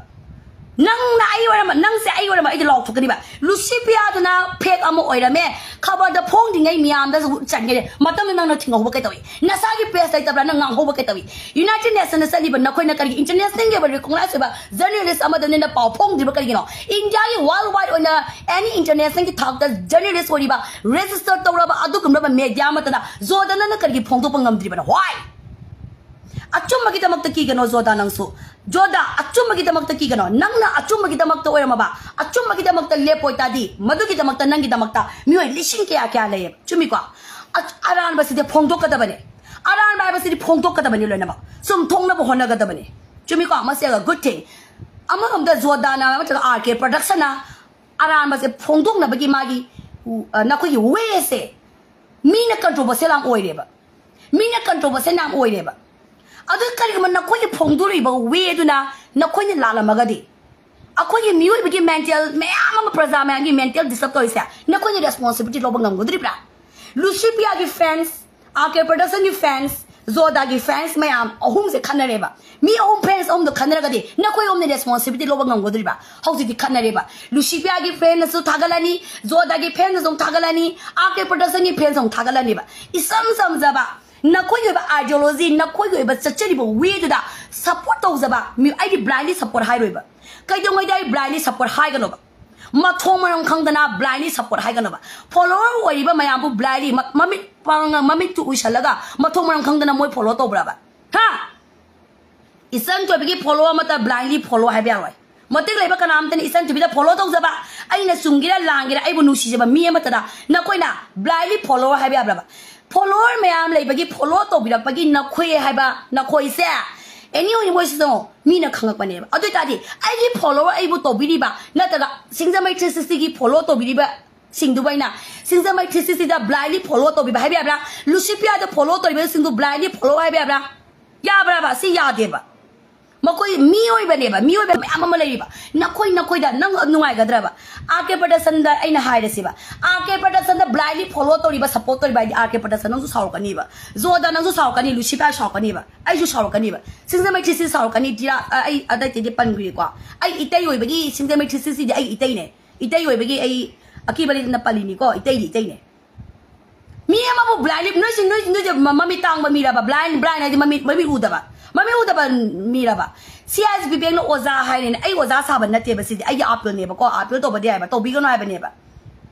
ꯅꯪꯅ ꯑꯩ ꯑꯣꯏꯔꯝꯃ, ꯅꯪꯁꯦ ꯑꯩ ꯑꯣꯏꯔꯝꯃ ꯑꯩꯗꯤ ꯂꯥꯎꯊꯣꯛꯀꯅꯤꯕ꯫ ꯂꯨꯁꯤꯄꯤꯌꯥꯗꯨꯅ ꯐꯦꯛ ꯑꯃ ꯑꯣꯏꯔꯝꯃꯦ, ꯈꯕꯔꯗ ꯐꯣꯡꯗ꯭ꯔꯤꯉꯩ ꯃꯤꯌꯥꯝꯗ ꯆꯟꯒꯅꯤ꯫ ꯃꯇꯝꯗ ꯅꯪꯅ ꯊꯤꯡꯍꯧꯕ ꯀꯩ ꯇꯧꯏ? ꯅꯁꯥꯒꯤ ꯄ꯭ꯔꯦꯁ ꯂꯩꯇꯕ꯭ꯔꯥ? ꯅꯪ ꯉꯥꯡꯍꯧꯕ ꯀꯩ ꯇꯧꯏ? ꯌꯨꯅꯥꯏꯇꯦꯗ ꯅꯦꯁꯟꯗ ꯆꯠꯂꯤꯕ ꯅꯈꯣꯏꯅ ꯀꯔꯤꯒꯤ ꯏꯟꯇꯔꯅꯦꯁꯅꯦꯜꯒꯤ ꯑꯣꯏꯕ ꯔꯤꯀꯣꯛꯅꯥꯏꯖ ꯑꯣꯏꯕ ꯖꯔꯅꯦꯂꯤꯁ ꯑꯃꯗ ꯅꯣꯏꯅ ꯄꯥꯎ ꯐꯣꯡꯗ꯭ꯔꯤꯕ ꯀꯔꯤꯒꯤꯅꯣ? ꯏꯟꯗꯤꯌꯥꯒꯤ ꯋꯥꯔꯜ ꯋꯥꯏꯗ ꯑꯣꯏꯅ ꯑꯦꯅꯤ ꯏꯟꯇꯔꯅꯦꯁꯅꯦꯜꯒꯤ ꯊꯥꯛꯇ ꯖꯔꯅꯦꯂꯤꯁ ꯑꯣꯏꯔꯤꯕ, ꯔꯦꯖꯤꯁꯇꯔ ꯇꯧꯔꯕ ꯑꯗꯨꯒꯨꯝꯂꯕ ꯃꯦꯗꯤꯌꯥ ꯑꯃꯠꯇꯅ ꯖꯣꯗꯥꯅ ꯀꯔꯤꯒꯤ ꯐꯣꯡꯗꯣꯛꯄ ꯉꯝꯗ꯭ꯔꯤꯕꯅꯣ? Why? ꯑꯆꯨꯝꯕꯒꯤꯗꯃꯛꯇ ꯀꯤꯒꯅꯣ ꯖꯣꯗꯥ ꯅꯪꯁꯨ꯫ ꯖꯣꯗꯥ, ꯑꯆꯨꯝꯕꯒꯤꯗꯃꯛꯇ ꯀꯤꯒꯅꯣ꯫ ꯅꯪꯅ ꯑꯆꯨꯝꯕꯒꯤꯗꯃꯛꯇ ꯑꯣꯏꯔꯝꯃꯕ, ꯑꯆꯨꯝꯕꯒꯤꯗꯃꯛꯇ ꯂꯦꯞꯄ ꯑꯣꯏꯇꯥꯔꯗꯤ, ꯃꯗꯨꯒꯤꯗꯃꯛꯇ ꯅꯪꯒꯤꯗꯃꯛꯇ ꯃꯤꯑꯣꯏ ꯂꯤꯁꯤꯡ ꯀꯌꯥ ꯀꯌꯥ ꯂꯩꯌꯦꯕ꯫ ꯆꯨꯝꯃꯤꯀꯣ? ꯑ-, ꯑꯔꯥꯟꯕꯁꯤꯗꯤ ꯐꯣꯡꯗꯣꯛꯀꯗꯕꯅꯦ꯫ ꯑꯔꯥꯟꯕ ꯍꯥꯏꯕꯁꯤꯗꯤ ꯐꯣꯡꯗꯣꯛꯀꯗꯕꯅꯤ ꯂꯣꯏꯅꯃꯛ꯫ ꯆꯨꯝꯊꯣꯛꯅꯕ ꯍꯣꯠꯅꯒꯗꯕꯅꯤ꯫ ꯆꯨꯝꯃꯤꯀꯣ? ꯃꯁꯤ a good thing꯫ ꯑꯃꯔꯣꯝꯗ ꯖꯣꯗꯥꯅ ꯅꯠꯇ꯭ꯔꯒ ꯑꯥꯔ ꯀꯦ ꯄ꯭ꯔꯗꯛꯁꯟꯅ ꯑꯔꯥꯟꯕꯁꯦ ꯐꯣꯡꯗꯣꯛꯅꯕꯒꯤ ꯃꯥꯒꯤ, ꯎ, ꯑ, ꯅꯈꯣꯏꯒꯤ ꯋꯦꯁꯦ ꯃꯤꯅ ꯀꯟꯇ꯭ꯔꯣꯚꯔꯁꯤꯌꯦꯜ ꯌꯥꯝ ꯑꯣꯏꯔꯦꯕ꯫ ꯃꯤꯅ ꯀꯟꯇ꯭ꯔꯣꯚꯔꯁꯤꯌꯦꯜ ꯌꯥꯝ ꯑꯣꯏꯔꯦꯕ꯫ ꯑꯗꯨ ꯀꯔꯤꯒꯨꯝꯕ ꯅꯈꯣꯏꯒꯤ ꯐꯣꯡꯗꯣꯔꯤꯕ ꯋꯦꯗꯨꯅ ꯅꯈꯣꯏꯅ ꯂꯥꯜꯂꯝꯃꯒꯗꯤ, ꯑꯩꯈꯣꯏꯒꯤ ꯃꯤꯑꯣꯏꯕꯒꯤ ꯃꯦꯟꯇꯦꯜ ꯃꯌꯥꯝ ꯑꯃ, ꯄ꯭ꯔꯖꯥ ꯃꯌꯥꯝꯒꯤ ꯃꯦꯟꯇꯦꯜ ꯗꯤꯁꯇꯔꯕ ꯇꯧꯔꯤꯁꯦ, ꯅꯈꯣꯏꯅ ꯔꯦꯁꯄꯣꯟꯁꯤꯕꯤꯂꯤꯇꯤ ꯂꯧꯕ ꯉꯝꯒꯗ꯭ꯔꯤꯕ꯭ꯔꯥ? ꯂꯨꯁꯤꯄꯤꯌꯥꯒꯤ ꯐꯦꯟꯁ, ꯑꯥꯔ ꯀꯦ ꯄ꯭ꯔꯗꯛꯁꯟꯒꯤ ꯐꯦꯟꯁ, ꯖꯣꯗꯥꯒꯤ ꯐꯦꯟꯁ ꯃꯌꯥꯝ ꯑꯍꯨꯝꯁꯦ ꯈꯟꯅꯔꯦꯕ꯫ ꯃꯤ ꯑꯍꯨꯝ, ꯐꯦꯟꯁ ꯑꯍꯨꯝꯗꯣ ꯈꯟꯅꯔꯒꯗꯤ ꯅꯈꯣꯏ ꯑꯍꯨꯝꯅ ꯔꯦꯁꯄꯣꯟꯁꯤꯕꯤꯂꯤꯇꯤ ꯂꯧꯕ ꯉꯝꯒꯗꯣꯔꯤꯕ? ꯍꯧꯖꯤꯛꯇꯤ ꯈꯟꯅꯔꯦꯕ꯫ ꯂꯨꯁꯤꯐꯤꯌꯥꯒꯤ ꯐꯦꯟꯅꯁꯨ ꯊꯥꯒꯠꯂꯅꯤ, ꯖꯣꯗꯥꯒꯤ ꯐꯦꯟꯅꯁꯨ ꯑꯃꯨꯛ ꯊꯥꯒꯠꯂꯅꯤ, ꯑꯥꯔ ꯀꯦ ꯄ꯭ꯔꯗꯛꯁꯟꯒꯤ ꯐꯦꯟꯁ ꯑꯃꯨꯛ ꯊꯥꯒꯠꯂꯅꯤꯕ꯫ ꯏꯆꯝ ꯆꯝꯖꯕ ꯅꯈꯣꯏꯒꯤ ꯑꯣꯏꯕ ꯑꯥꯏꯗꯤꯌꯣꯂꯣꯖꯤ, ꯅꯈꯣꯏꯒꯤ ꯑꯣꯏꯕ ꯆꯠꯆꯔꯤꯕ ꯋꯦꯗꯨꯗ ꯁꯞꯄꯣꯔꯠ ꯇꯧꯖꯕ ꯃꯤ, ꯑꯩꯗꯤ ꯕ꯭ꯂꯥꯏꯟꯂꯤ ꯁꯞꯄꯣꯔꯠ ꯍꯥꯏꯔꯣꯏꯕ꯫ ꯀꯩꯗꯧꯉꯩꯗ ꯑꯩ ꯕ꯭ꯂꯥꯏꯟꯂꯤ ꯁꯞꯄꯣꯔꯠ ꯍꯥꯏꯒꯅꯣꯕ? ꯃꯊꯣꯡ ꯃꯔꯝ ꯈꯪꯗꯅ ꯕ꯭ꯂꯥꯏꯟꯂꯤ ꯁꯞꯄꯣꯔꯠ ꯍꯥꯏꯒꯅꯣꯕ꯫ ꯐꯣꯂꯣꯋꯔ ꯑꯣꯏꯔꯤꯕ ꯃꯌꯥꯝꯕꯨ ꯕ꯭ꯂꯥꯏꯟꯂꯤ ꯃ-, ꯃꯃꯤꯠ ꯄꯥꯡꯉ, ꯃꯃꯤꯠꯇꯨ ꯎꯏꯁꯜꯂꯒ ꯃꯊꯣꯡ ꯃꯔꯝ ꯈꯪꯗꯅ ꯃꯣꯏ ꯐꯣꯂꯣ ꯇꯧꯕ꯭ꯔꯕ? ꯍꯥ? ꯏꯆꯟ ꯊꯣꯏꯕꯤꯒꯤ ꯐꯣꯂꯣ ꯑꯃꯠꯇ ꯕ꯭ꯂꯥꯏꯟꯂꯤ ꯐꯣꯂꯣ ꯍꯥꯏꯕ ꯌꯥꯔꯣꯏ꯫ ꯃꯇꯤꯛ ꯂꯩꯕ ꯀꯅꯥ ꯑꯃꯠꯇꯅ ꯏꯆꯟ ꯊꯣꯏꯕꯤꯗ ꯐꯣꯂꯣ ꯇꯧꯖꯕ, ꯑꯩꯅ ꯆꯨꯝꯒꯦꯔꯥ ꯂꯥꯟꯒꯦꯔꯥ ꯑꯩꯕꯨ ꯅꯨꯡꯁꯤꯖꯕ ꯃꯤ ꯑꯃꯠꯇꯗ ꯅꯈꯣꯏꯅ ꯕ꯭ꯂꯥꯏꯟꯂꯤ ꯐꯣꯂꯣ ꯍꯥꯏꯕ ꯌꯥꯕ꯭ꯔꯕ? ꯐꯣꯂꯣꯋꯔ ꯃꯌꯥꯝ ꯂꯩꯕꯒꯤ ꯐꯣꯂꯣ ꯇꯧꯕꯤꯔꯛꯄꯒꯤ ꯅꯈꯣꯏ ꯍꯥꯏꯕ ꯅꯈꯣꯏꯁꯦ ꯑꯦꯅꯤ ꯑꯣꯏꯅ ꯃꯣꯏꯁꯤꯗꯣ ꯃꯤꯅ ꯈꯪꯉꯛꯄꯅꯦꯕ꯫ ꯑꯗꯨ ꯑꯣꯏꯇꯥꯔꯗꯤ ꯑꯩꯒꯤ ꯐꯣꯂꯣꯋꯔ ꯑꯩꯕꯨ ꯇꯧꯕꯤꯔꯤꯕ ꯅꯠꯇ꯭ꯔꯒ ꯁꯤꯡꯖꯃꯩ ꯊ꯭ꯔꯤ ꯁꯤꯛꯁꯇꯤꯒꯤ ꯐꯣꯂꯣ ꯇꯧꯕꯤꯔꯤꯕ ꯁꯤꯡꯗꯨꯕꯨ ꯑꯩꯅ ꯁꯤꯡꯖꯃꯩ ꯊ꯭ꯔꯤ ꯁꯤꯛꯁꯇꯤꯗ ꯕ꯭ꯂꯥꯏꯟꯂꯤ ꯐꯣꯂꯣ ꯇꯧꯕꯤꯕ ꯍꯥꯏꯕ ꯌꯥꯕ꯭ꯔꯥ? ꯂꯨꯁꯤꯐꯤꯌꯥꯗ ꯐꯣꯂꯣ ꯇꯧꯔꯤꯕꯁꯤꯡꯗꯨ ꯕ꯭ꯂꯥꯏꯟꯂꯤ ꯐꯣꯂꯣ ꯍꯥꯏꯕ ꯌꯥꯕ꯭ꯔꯥ? ꯌꯥꯕ꯭ꯔꯕ? ꯁꯤ ꯌꯥꯗꯦꯕ꯫ ꯃꯈꯣꯏ ꯃꯤꯑꯣꯏꯕꯅꯦꯕ, ꯃꯤꯑꯣꯏꯕ ꯃꯌꯥꯝ ꯑꯃ ꯂꯩꯔꯤꯕ꯫ ꯅꯈꯣꯏ, ꯅꯈꯣꯏꯗ ꯅꯪ ꯅꯨꯡꯉꯥꯏꯒꯗ꯭ꯔꯕ? ꯑꯥꯔ ꯀꯦ ꯄ꯭ꯔꯗꯛꯁꯟꯗ ꯑꯩꯅ ꯍꯥꯏꯔꯁꯤꯕ, ꯑꯥꯔ ꯀꯦ ꯄ꯭ꯔꯗꯛꯁꯟꯗ ꯕ꯭ꯂꯥꯏꯟꯂꯤ ꯐꯣꯂꯣ ꯇꯧꯔꯤꯕ, ꯁꯞꯄꯣꯔꯠ ꯇꯧꯔꯤꯕ ꯍꯥꯏꯗꯤ ꯑꯥꯔ ꯀꯦ ꯄ꯭ꯔꯗꯛꯁꯟ ꯅꯪꯁꯨ ꯁꯥꯎꯔꯛꯀꯅꯤꯕ, ꯖꯣꯗ ꯅꯪꯁꯨ ꯁꯥꯎꯔꯛꯀꯅꯤ, ꯂꯨꯁꯤꯐꯤꯌꯥ ꯁꯥꯎꯔꯛꯀꯅꯤꯕ, ꯑꯩꯁꯨ ꯁꯥꯎꯔꯛꯀꯅꯤꯕ, ꯁꯤꯡꯖꯃꯩ ꯊ꯭ꯔꯤ ꯁꯤꯛꯁꯇꯤ ꯁꯥꯎꯔꯛꯀꯅꯤ, ꯇꯤꯔꯥ, ꯑ, ꯑꯩ ꯑꯇꯩ ꯑꯇꯩꯗꯤ ꯄꯟꯈ꯭ꯔꯦꯀꯣ꯫ ꯑꯩ ꯏꯇꯩ ꯑꯣꯏꯕꯒꯤ ꯁꯤꯡꯖꯃꯩ ꯊ꯭ꯔꯤ ꯁꯤꯛꯁꯇꯤꯗꯤ ꯑꯩ ꯏꯇꯩꯅꯦ꯫ ꯏꯇꯩ ꯑꯣꯏꯕꯒꯤ ꯑꯩ ꯑꯀꯤꯕ ꯂꯩꯇꯅ ꯄꯜꯂꯤꯅꯤꯀꯣ, ꯏꯇꯩꯗꯤ ꯏꯇꯩꯅꯦ꯫ ꯃꯤ ꯑꯃꯕꯨ ꯕ꯭ꯂꯥꯏꯟꯂꯤ, ꯅꯣꯏꯁꯤ, ꯅꯣꯏ, ꯅꯣꯏꯁꯦ ꯃ-, ꯃꯃꯤꯠ ꯇꯥꯡꯕ ꯃꯤꯔꯕ? ꯕ꯭ꯂꯥꯏꯟ, ꯕ꯭ꯂꯥꯏꯟ ꯍꯥꯏꯗꯤ ꯃꯃꯤꯠ, ꯃꯃꯤꯠ ꯎꯗꯕ, ꯃꯃꯤꯠ ꯎꯗꯕ ꯃꯤꯔꯕ? ꯁꯤ ꯑꯥꯏ ꯑꯦꯁ ꯕꯤꯕꯦꯛꯅ ꯑꯣꯖꯥ ꯍꯥꯏꯔꯦꯅꯦ꯫ ꯑꯩ ꯑꯣꯖꯥ ꯁꯥꯕ ꯅꯠꯇꯦꯕ ꯁꯤꯗꯤ, ꯑꯩꯒꯤ ꯑꯥꯄꯤꯜꯅꯦꯕꯀꯣ, ꯑꯥꯄꯤꯜ ꯇꯧꯕꯗꯤ ꯌꯥꯏꯕ, ꯇꯧꯕꯤꯒꯅꯨ ꯍꯥꯏꯕꯅꯦꯕ꯫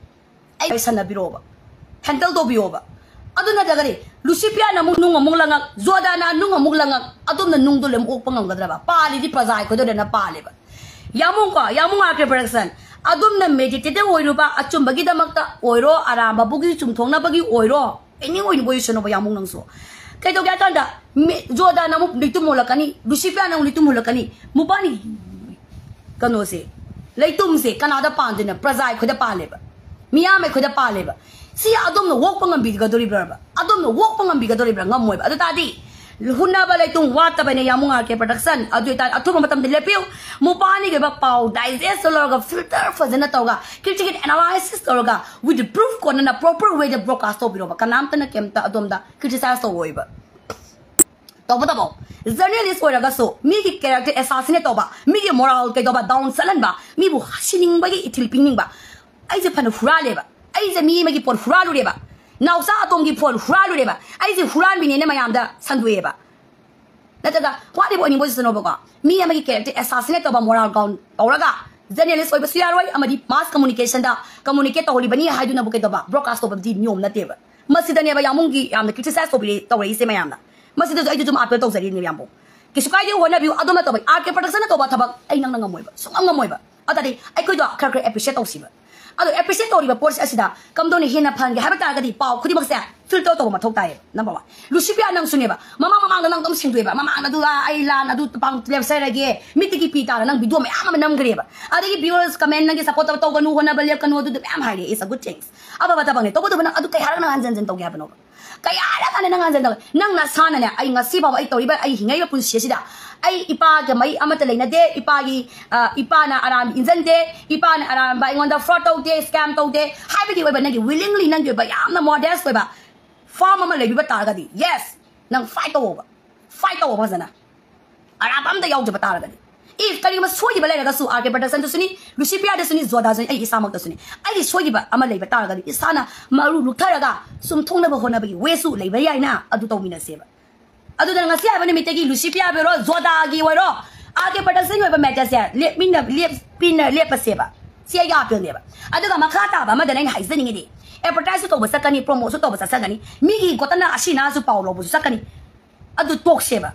ꯑꯩ ꯁꯟꯅꯕꯤꯔꯛꯑꯣꯕ, ꯍꯦꯟꯗꯜ ꯇꯧꯕꯤꯌꯣꯕ꯫ ꯑꯗꯨ ꯅꯠꯇ꯭ꯔꯒꯗꯤ ꯂꯨꯁꯤꯐꯤꯌꯥꯅ ꯑꯃꯨꯛ ꯅꯨꯡ ꯑꯃꯨꯛ ꯂꯪꯉꯛ, ꯖꯣꯗꯥꯅ ꯅꯨꯡ ꯑꯃꯨꯛ ꯂꯪꯉꯛ, ꯑꯗꯣꯝꯅ ꯅꯨꯡꯗꯣ ꯂꯦꯝ ꯑꯣꯛꯄ ꯉꯝꯒꯗ꯭ꯔꯕ? ꯄꯥꯜꯂꯤꯗꯤ ꯄ꯭ꯔꯖꯥ ꯑꯩꯈꯣꯏꯗ ꯂꯣꯏꯅ ꯄꯥꯜꯂꯦꯕ꯫ ꯌꯥꯃꯨꯡꯀꯣ, ꯌꯥꯃꯨꯡ ꯑꯥꯔ ꯀꯦ ꯄ꯭ꯔꯗꯛꯁꯟ, ꯑꯗꯣꯝꯅ ꯃꯦꯗꯤꯇꯦꯇꯤꯚ ꯑꯣꯏꯔꯨꯕ, ꯑꯆꯨꯝꯕꯒꯤ ꯗꯃꯛꯇ ꯑꯣꯏꯔꯣ, ꯑꯔꯥꯟꯕꯕꯨꯒꯤ ꯆꯨꯝꯊꯣꯛꯅꯕꯒꯤ ꯑꯣꯏꯔꯣ, ꯑꯦꯅꯤ ꯑꯣꯏꯅ ꯑꯣꯏꯁꯅꯨꯕ ꯌꯥꯃꯨꯡ ꯅꯪꯁꯨ꯫ ꯀꯩꯗꯧꯒꯦ ꯍꯥꯏ ꯀꯥꯟꯗ, ꯃꯦ-, ꯖꯣꯗꯥꯅ ꯑꯃꯨꯛ ꯂꯤꯛꯇꯨꯝ ꯍꯣꯜꯂꯛꯀꯅꯤ, ꯂꯨꯁꯤꯐꯤꯌꯥꯅ ꯑꯃꯨꯛ ꯂꯤꯛꯇꯨꯝ ꯍꯣꯜꯂꯛꯀꯅꯤ꯫ ꯃꯕꯥꯅꯤ ꯀꯩꯅꯣꯁꯦ, ꯂꯩꯇꯨꯝꯁꯦ ꯀꯅꯥꯗ ꯄꯥꯟꯗꯣꯏꯅꯣ? ꯄ꯭ꯔꯖꯥ ꯑꯩꯈꯣꯏꯗ ꯄꯥꯜꯂꯦꯕ, ꯃꯤꯌꯥꯝ ꯑꯩꯈꯣꯏꯗ ꯄꯥꯜꯂꯦꯕ꯫ ꯁꯤ ꯑꯗꯣꯝꯅ ꯑꯣꯛꯄ ꯉꯝꯕꯤꯒꯗꯣꯔꯤꯕ꯭ꯔꯕ? ꯑꯗꯣꯝꯅ ꯑꯣꯛꯄ ꯉꯝꯕꯤꯒꯗꯣꯔꯤꯕ꯭ꯔꯥ? ꯉꯝꯃꯣꯏꯕ꯫ ꯑꯗꯨ ꯇꯥꯔꯗꯤ ꯍꯨꯟꯅꯕ ꯂꯩꯇꯨꯝ ꯋꯥꯠꯇꯕꯅꯦ ꯌꯥꯃꯨꯡ ꯑꯥꯔ ꯀꯦ ꯄ꯭ꯔꯗꯛꯁꯟ꯫ ꯑꯗꯨ ꯑꯣꯏꯇꯥꯔꯗꯤ ꯑꯊꯨꯕ ꯃꯇꯝꯗ ꯂꯦꯞꯄꯤꯌꯨ꯫ ꯃꯕꯥꯅꯤꯒꯤ ꯑꯣꯏꯕ ꯄꯥꯎ ꯗꯥꯏꯖꯦꯁ ꯇꯧꯔꯒ, ꯐꯤꯜꯇꯔ ꯐꯖꯅ ꯇꯧꯔꯒ, ꯀ꯭ꯔꯤꯇꯤꯀꯦꯜ ꯑꯦꯅꯥꯂꯥꯏꯁꯤꯁ ꯇꯧꯔꯒ, with the proof ꯀꯣꯟꯅꯅ ꯄ꯭ꯔꯣꯄꯔ ꯋꯦꯗ ꯕ꯭ꯔꯣꯗꯀꯥꯁ ꯇꯧꯕꯤꯔꯣꯕ꯫ ꯀꯅꯥꯝꯇꯅ ꯀꯩꯝꯇ ꯑꯗꯣꯝꯗ ꯀ꯭ꯔꯤꯇꯤꯁꯥꯏꯁ ꯇꯧꯔꯣꯏꯕ꯫ ꯇꯧꯕꯇꯕꯨ, ꯖꯔꯅꯦꯂꯤꯁ ꯑꯣꯏꯔꯒꯁꯨ ꯃꯤꯒꯤ ꯀꯦꯔꯦꯛꯇꯔ ꯑꯦꯁꯥꯁꯤꯅꯦꯠ ꯇꯧꯕ, ꯃꯤꯒꯤ ꯃꯣꯔꯥꯜ ꯀꯩꯗꯧꯕ ꯗꯥꯎꯟ ꯆꯠꯍꯟꯕ, ꯃꯤꯕꯨ ꯁꯤꯅꯤꯡꯕꯒꯤ ꯏꯊꯤꯜ ꯄꯤꯅꯤꯡꯕ, ꯑꯩꯁꯦ ꯐꯅ ꯍꯨꯔꯥꯜꯂꯦꯕ, ꯑꯩꯁꯦ ꯃꯤ ꯑꯃꯒꯤ ꯐꯣꯟ ꯍꯨꯔꯥꯜꯂꯨꯔꯦꯕ, ꯅꯥꯎꯆꯥ ꯑꯇꯣꯝꯒꯤ ꯐꯣꯟ ꯍꯨꯔꯥꯜꯂꯨꯔꯦꯕ, ꯑꯩꯁꯦ ꯍꯨꯔꯥꯟꯕꯤꯅꯦꯅ ꯃꯌꯥꯝꯗ ꯁꯟꯗꯣꯛꯑꯦꯕ, ꯅꯠꯇ꯭ꯔꯒ ꯍꯨꯔꯥꯜꯂꯤꯕ ꯑꯣꯏꯅꯤꯡꯕ ꯑꯣꯏꯁꯅꯣꯕꯀꯣ, ꯃꯤ ꯑꯃꯒꯤ ꯀꯦꯔꯦꯛꯇꯔ ꯑꯦꯁꯥꯁꯤꯅꯦꯠ ꯇꯧꯕ, ꯃꯣꯔꯥꯜ ꯗꯥꯎꯟ ꯇꯧꯔꯒ ꯖꯔꯅꯦꯂꯤꯁ ꯑꯣꯏꯕꯁꯨ ꯌꯥꯔꯣꯏ, ꯑꯃꯗꯤ ꯃꯥꯁ ꯀꯝꯃꯨꯅꯤꯀꯦꯁꯟꯗ ꯀꯝꯃꯨꯅꯤꯀꯦꯠ ꯇꯧꯍꯜꯂꯤꯕꯅꯤ ꯍꯥꯏꯗꯨꯅꯕꯨ ꯀꯩꯗꯧꯕ ꯕ꯭ꯔꯣꯗꯀꯥꯁ ꯇꯧꯕꯗꯤ ꯅꯤꯌꯣꯝ ꯅꯠꯇꯦꯕ꯫ ꯃꯁꯤꯗꯅꯦꯕ ꯌꯥꯝꯕꯨꯡꯒꯤ ꯌꯥꯝꯅ ꯀ꯭ꯔꯤꯇꯤꯁꯥꯏꯁ ꯇꯧꯕꯤꯔꯦ, ꯇꯧꯔꯛꯏꯁꯦ ꯃꯌꯥꯝꯅ꯫ ꯃꯁꯤꯗꯁꯨ ꯑꯩꯁꯨ ꯑꯗꯨꯝ ꯑꯥꯄꯤꯜ ꯇꯧꯖꯔꯤꯅꯦꯕ ꯌꯥꯝꯕꯨꯡ꯫ ꯀꯩꯁꯨ ꯀꯥꯏꯗꯦ, ꯍꯣꯠꯅꯕꯤꯌꯨ꯫ ꯑꯗꯨ ꯅꯠꯇꯕ ꯑꯥꯔ ꯀꯦ ꯄ꯭ꯔꯗꯛꯁꯟꯅ ꯇꯧꯕ ꯊꯕꯛ ꯑꯩ ꯅꯪꯅ ꯉꯝꯃꯣꯏꯕ, ꯁꯨꯡꯉꯝ ꯉꯝꯃꯣꯏꯕ꯫ ꯑꯗꯨꯗꯤ ꯑꯩꯈꯣꯏꯗꯣ ꯈꯔ ꯈꯔ ꯑꯦꯄ꯭ꯔꯤꯁꯤꯌꯦꯠ ꯇꯧꯁꯤꯕ꯫ ꯑꯗꯣ ꯑꯦꯄ꯭ꯔꯤꯁꯤꯌꯦꯠ ꯇꯧꯔꯤꯕ ꯄꯣꯠꯁꯦ ꯑꯁꯤꯗ ꯀꯝꯗꯧꯅ ꯍꯦꯟꯅ ꯐꯍꯟꯒꯦ ꯍꯥꯏꯕ ꯇꯥꯔꯒꯗꯤ ꯄꯥꯎ ꯈꯨꯗꯤꯡꯃꯛꯁꯦ ꯐꯤꯜꯇꯔ ꯇꯧꯕ ꯃꯊꯧ ꯇꯥꯏꯌꯦꯕ꯫ ꯅꯝꯕꯔ ꯋꯥꯟ, ꯂꯨꯁꯤꯄꯤꯌꯥ ꯅꯪꯁꯨꯅꯦꯕ, ꯃꯃꯥꯡ ꯃꯃꯥꯡꯗ ꯅꯪ ꯑꯗꯨꯝ ꯁꯦꯡꯗꯣꯛꯑꯦꯕ, ꯃꯃꯥꯡꯗ ꯑꯗꯨ ꯑꯥ ꯑꯩ ꯂꯥꯟ ꯑꯗꯨ ꯄꯥꯡ ꯂꯦꯞꯆꯔꯒꯦ, ꯃꯤꯠꯇꯒꯤ ꯄꯤ ꯇꯥꯅ ꯅꯪ ꯚꯤꯗꯤꯑꯣ ꯃꯌꯥꯝ ꯑꯃ ꯅꯝꯈ꯭ꯔꯦꯕ꯫ ꯑꯗꯒꯤ ꯚꯤꯌꯨꯋꯔꯁ ꯀꯃꯦꯟ ꯅꯪꯒꯤ ꯁꯞꯄꯣꯔꯠ ꯇꯧꯒꯅꯨ, ꯍꯣꯠꯅꯕ ꯂꯦꯞꯀꯅꯨ, ꯑꯗꯨꯗꯣ ꯃꯌꯥꯝ ꯍꯥꯏꯔꯦ, it's a good things, ꯑꯐꯕ ꯊꯕꯛꯅꯦ꯫ ꯇꯧꯕꯇꯕꯨ ꯅꯪ ꯑꯗꯨ ꯀꯩ ꯍꯥꯏꯔꯒ ꯅꯪ ꯍꯟꯖꯟ ꯍꯟꯖꯟ ꯇꯧꯒꯦ ꯍꯥꯏꯕꯅꯣꯕ? ꯀꯌꯥꯔꯛ ꯍꯥꯟꯅ ꯅꯪ ꯍꯟꯖꯟ ꯇꯧꯒꯦ? ꯅꯪ ꯅꯁꯥꯅꯅꯦ, ꯑꯩ ꯉꯁꯤ ꯐꯥꯎꯕ ꯑꯩ ꯇꯧꯔꯤꯕ, ꯑꯩ ꯍꯤꯡꯉꯛꯏꯕ ꯄꯨꯟꯁꯤ ꯑꯁꯤꯗ ꯑꯩ ꯏꯄꯥꯒ ꯃꯔꯤ ꯑꯃꯠꯇ ꯂꯩꯅꯗꯦ, ꯏꯄꯥꯒꯤ, ꯑ, ꯏꯄꯥꯅ ꯑꯔꯥꯟꯕ ꯏꯟꯖꯟꯗꯦ, ꯏꯄꯥꯅ ꯑꯔꯥꯟꯕ ꯑꯩꯉꯣꯟꯗ ꯐ꯭ꯔꯣꯗ ꯇꯧꯗꯦ, ꯁ꯭ꯀꯦꯝ ꯇꯧꯗꯦ ꯍꯥꯏꯕꯒꯤ ꯑꯣꯏꯕ ꯅꯪꯒꯤ ꯋꯤꯂꯤꯡꯂꯤ ꯅꯪꯒꯤ ꯑꯣꯏꯕ ꯌꯥꯝꯅ ꯃꯣꯗꯦꯁ ꯑꯣꯏꯕ ꯐꯥꯔꯝ ꯑꯃ ꯂꯩꯕꯤꯕ ꯇꯥꯔꯒꯗꯤ, ꯌꯦꯁ, ꯅꯪ ꯐꯥꯏꯠ ꯇꯧꯋꯣꯕ, ꯐꯥꯏꯠ ꯇꯧꯋꯣꯕ ꯐꯖꯅ꯫ ꯑꯔꯥꯟꯕ ꯑꯝꯇ ꯌꯥꯎꯗꯕ ꯇꯥꯔꯒꯗꯤ, ꯏꯐ ꯀꯔꯤꯒꯨꯝꯕ ꯁꯣꯏꯈꯤꯕ ꯂꯩꯔꯒꯁꯨ, ꯑꯥꯔ ꯀꯦ ꯄ꯭ꯔꯗꯛꯁꯟꯗꯁꯨꯅꯤ, ꯂꯨꯁꯤꯄꯤꯌꯥꯗꯁꯨꯅꯤ, ꯖꯣꯗꯥꯁꯨꯅꯤ, ꯑꯩ ꯏꯁꯥꯃꯛꯇꯁꯨꯅꯤ, ꯑꯩꯒꯤ ꯁꯣꯏꯈꯤꯕ ꯑꯃ ꯂꯩꯕ ꯇꯥꯔꯒꯗꯤ ꯏꯁꯥꯅ ꯃꯔꯨ ꯂꯨꯛꯊꯔꯒ ꯆꯨꯝꯊꯣꯛꯅꯕ ꯍꯣꯠꯅꯕꯒꯤ ꯋꯦꯁꯨ ꯂꯩꯕ ꯌꯥꯏꯅ, ꯑꯗꯨ ꯇꯧꯃꯤꯟꯅꯁꯦꯕ꯫ ꯑꯗꯨꯅ ꯉꯁꯤ ꯍꯥꯏꯕ ꯅꯨꯃꯤꯠꯇꯒꯤ ꯂꯨꯁꯤꯄꯤꯌꯥꯒꯤ ꯑꯣꯏꯔꯣ, ꯖꯣꯗꯥꯒꯤ ꯑꯣꯏꯔꯣ, ꯑꯥꯔ ꯀꯦ ꯄ꯭ꯔꯗꯛꯁꯟꯒꯤ ꯑꯣꯏꯕ ꯃꯦꯇꯔꯁꯦ ꯂꯦꯞꯃꯤꯟꯅ-, ꯂꯦꯞꯄꯤꯟꯅ-, ꯂꯦꯞꯄꯁꯦꯕ꯫ ꯁꯤ ꯑꯩꯒꯤ ꯑꯥꯄꯤꯜꯅꯦꯕ꯫ ꯑꯗꯨꯒ ꯃꯈꯥ ꯇꯥꯕ ꯑꯃꯗꯅ ꯑꯩꯅ ꯍꯥꯏꯖꯅꯤꯡꯉꯤꯗꯤ, ꯑꯦꯗꯚꯔꯇꯥꯏꯁꯁꯨ ꯇꯧꯕ ꯆꯠꯀꯅꯤ, ꯄ꯭ꯔꯣꯃꯣꯠꯁꯨ ꯇꯧꯕ ꯆꯠꯆꯒꯅꯤ, ꯃꯤꯒꯤ ꯒꯣꯇꯅ ꯑꯁꯤ ꯅꯥꯁꯨ ꯄꯥꯎ ꯂꯧꯕꯁꯨ ꯆꯠꯀꯅꯤ꯫ ꯑꯗꯨ ꯇꯣꯛꯁꯦꯕ꯫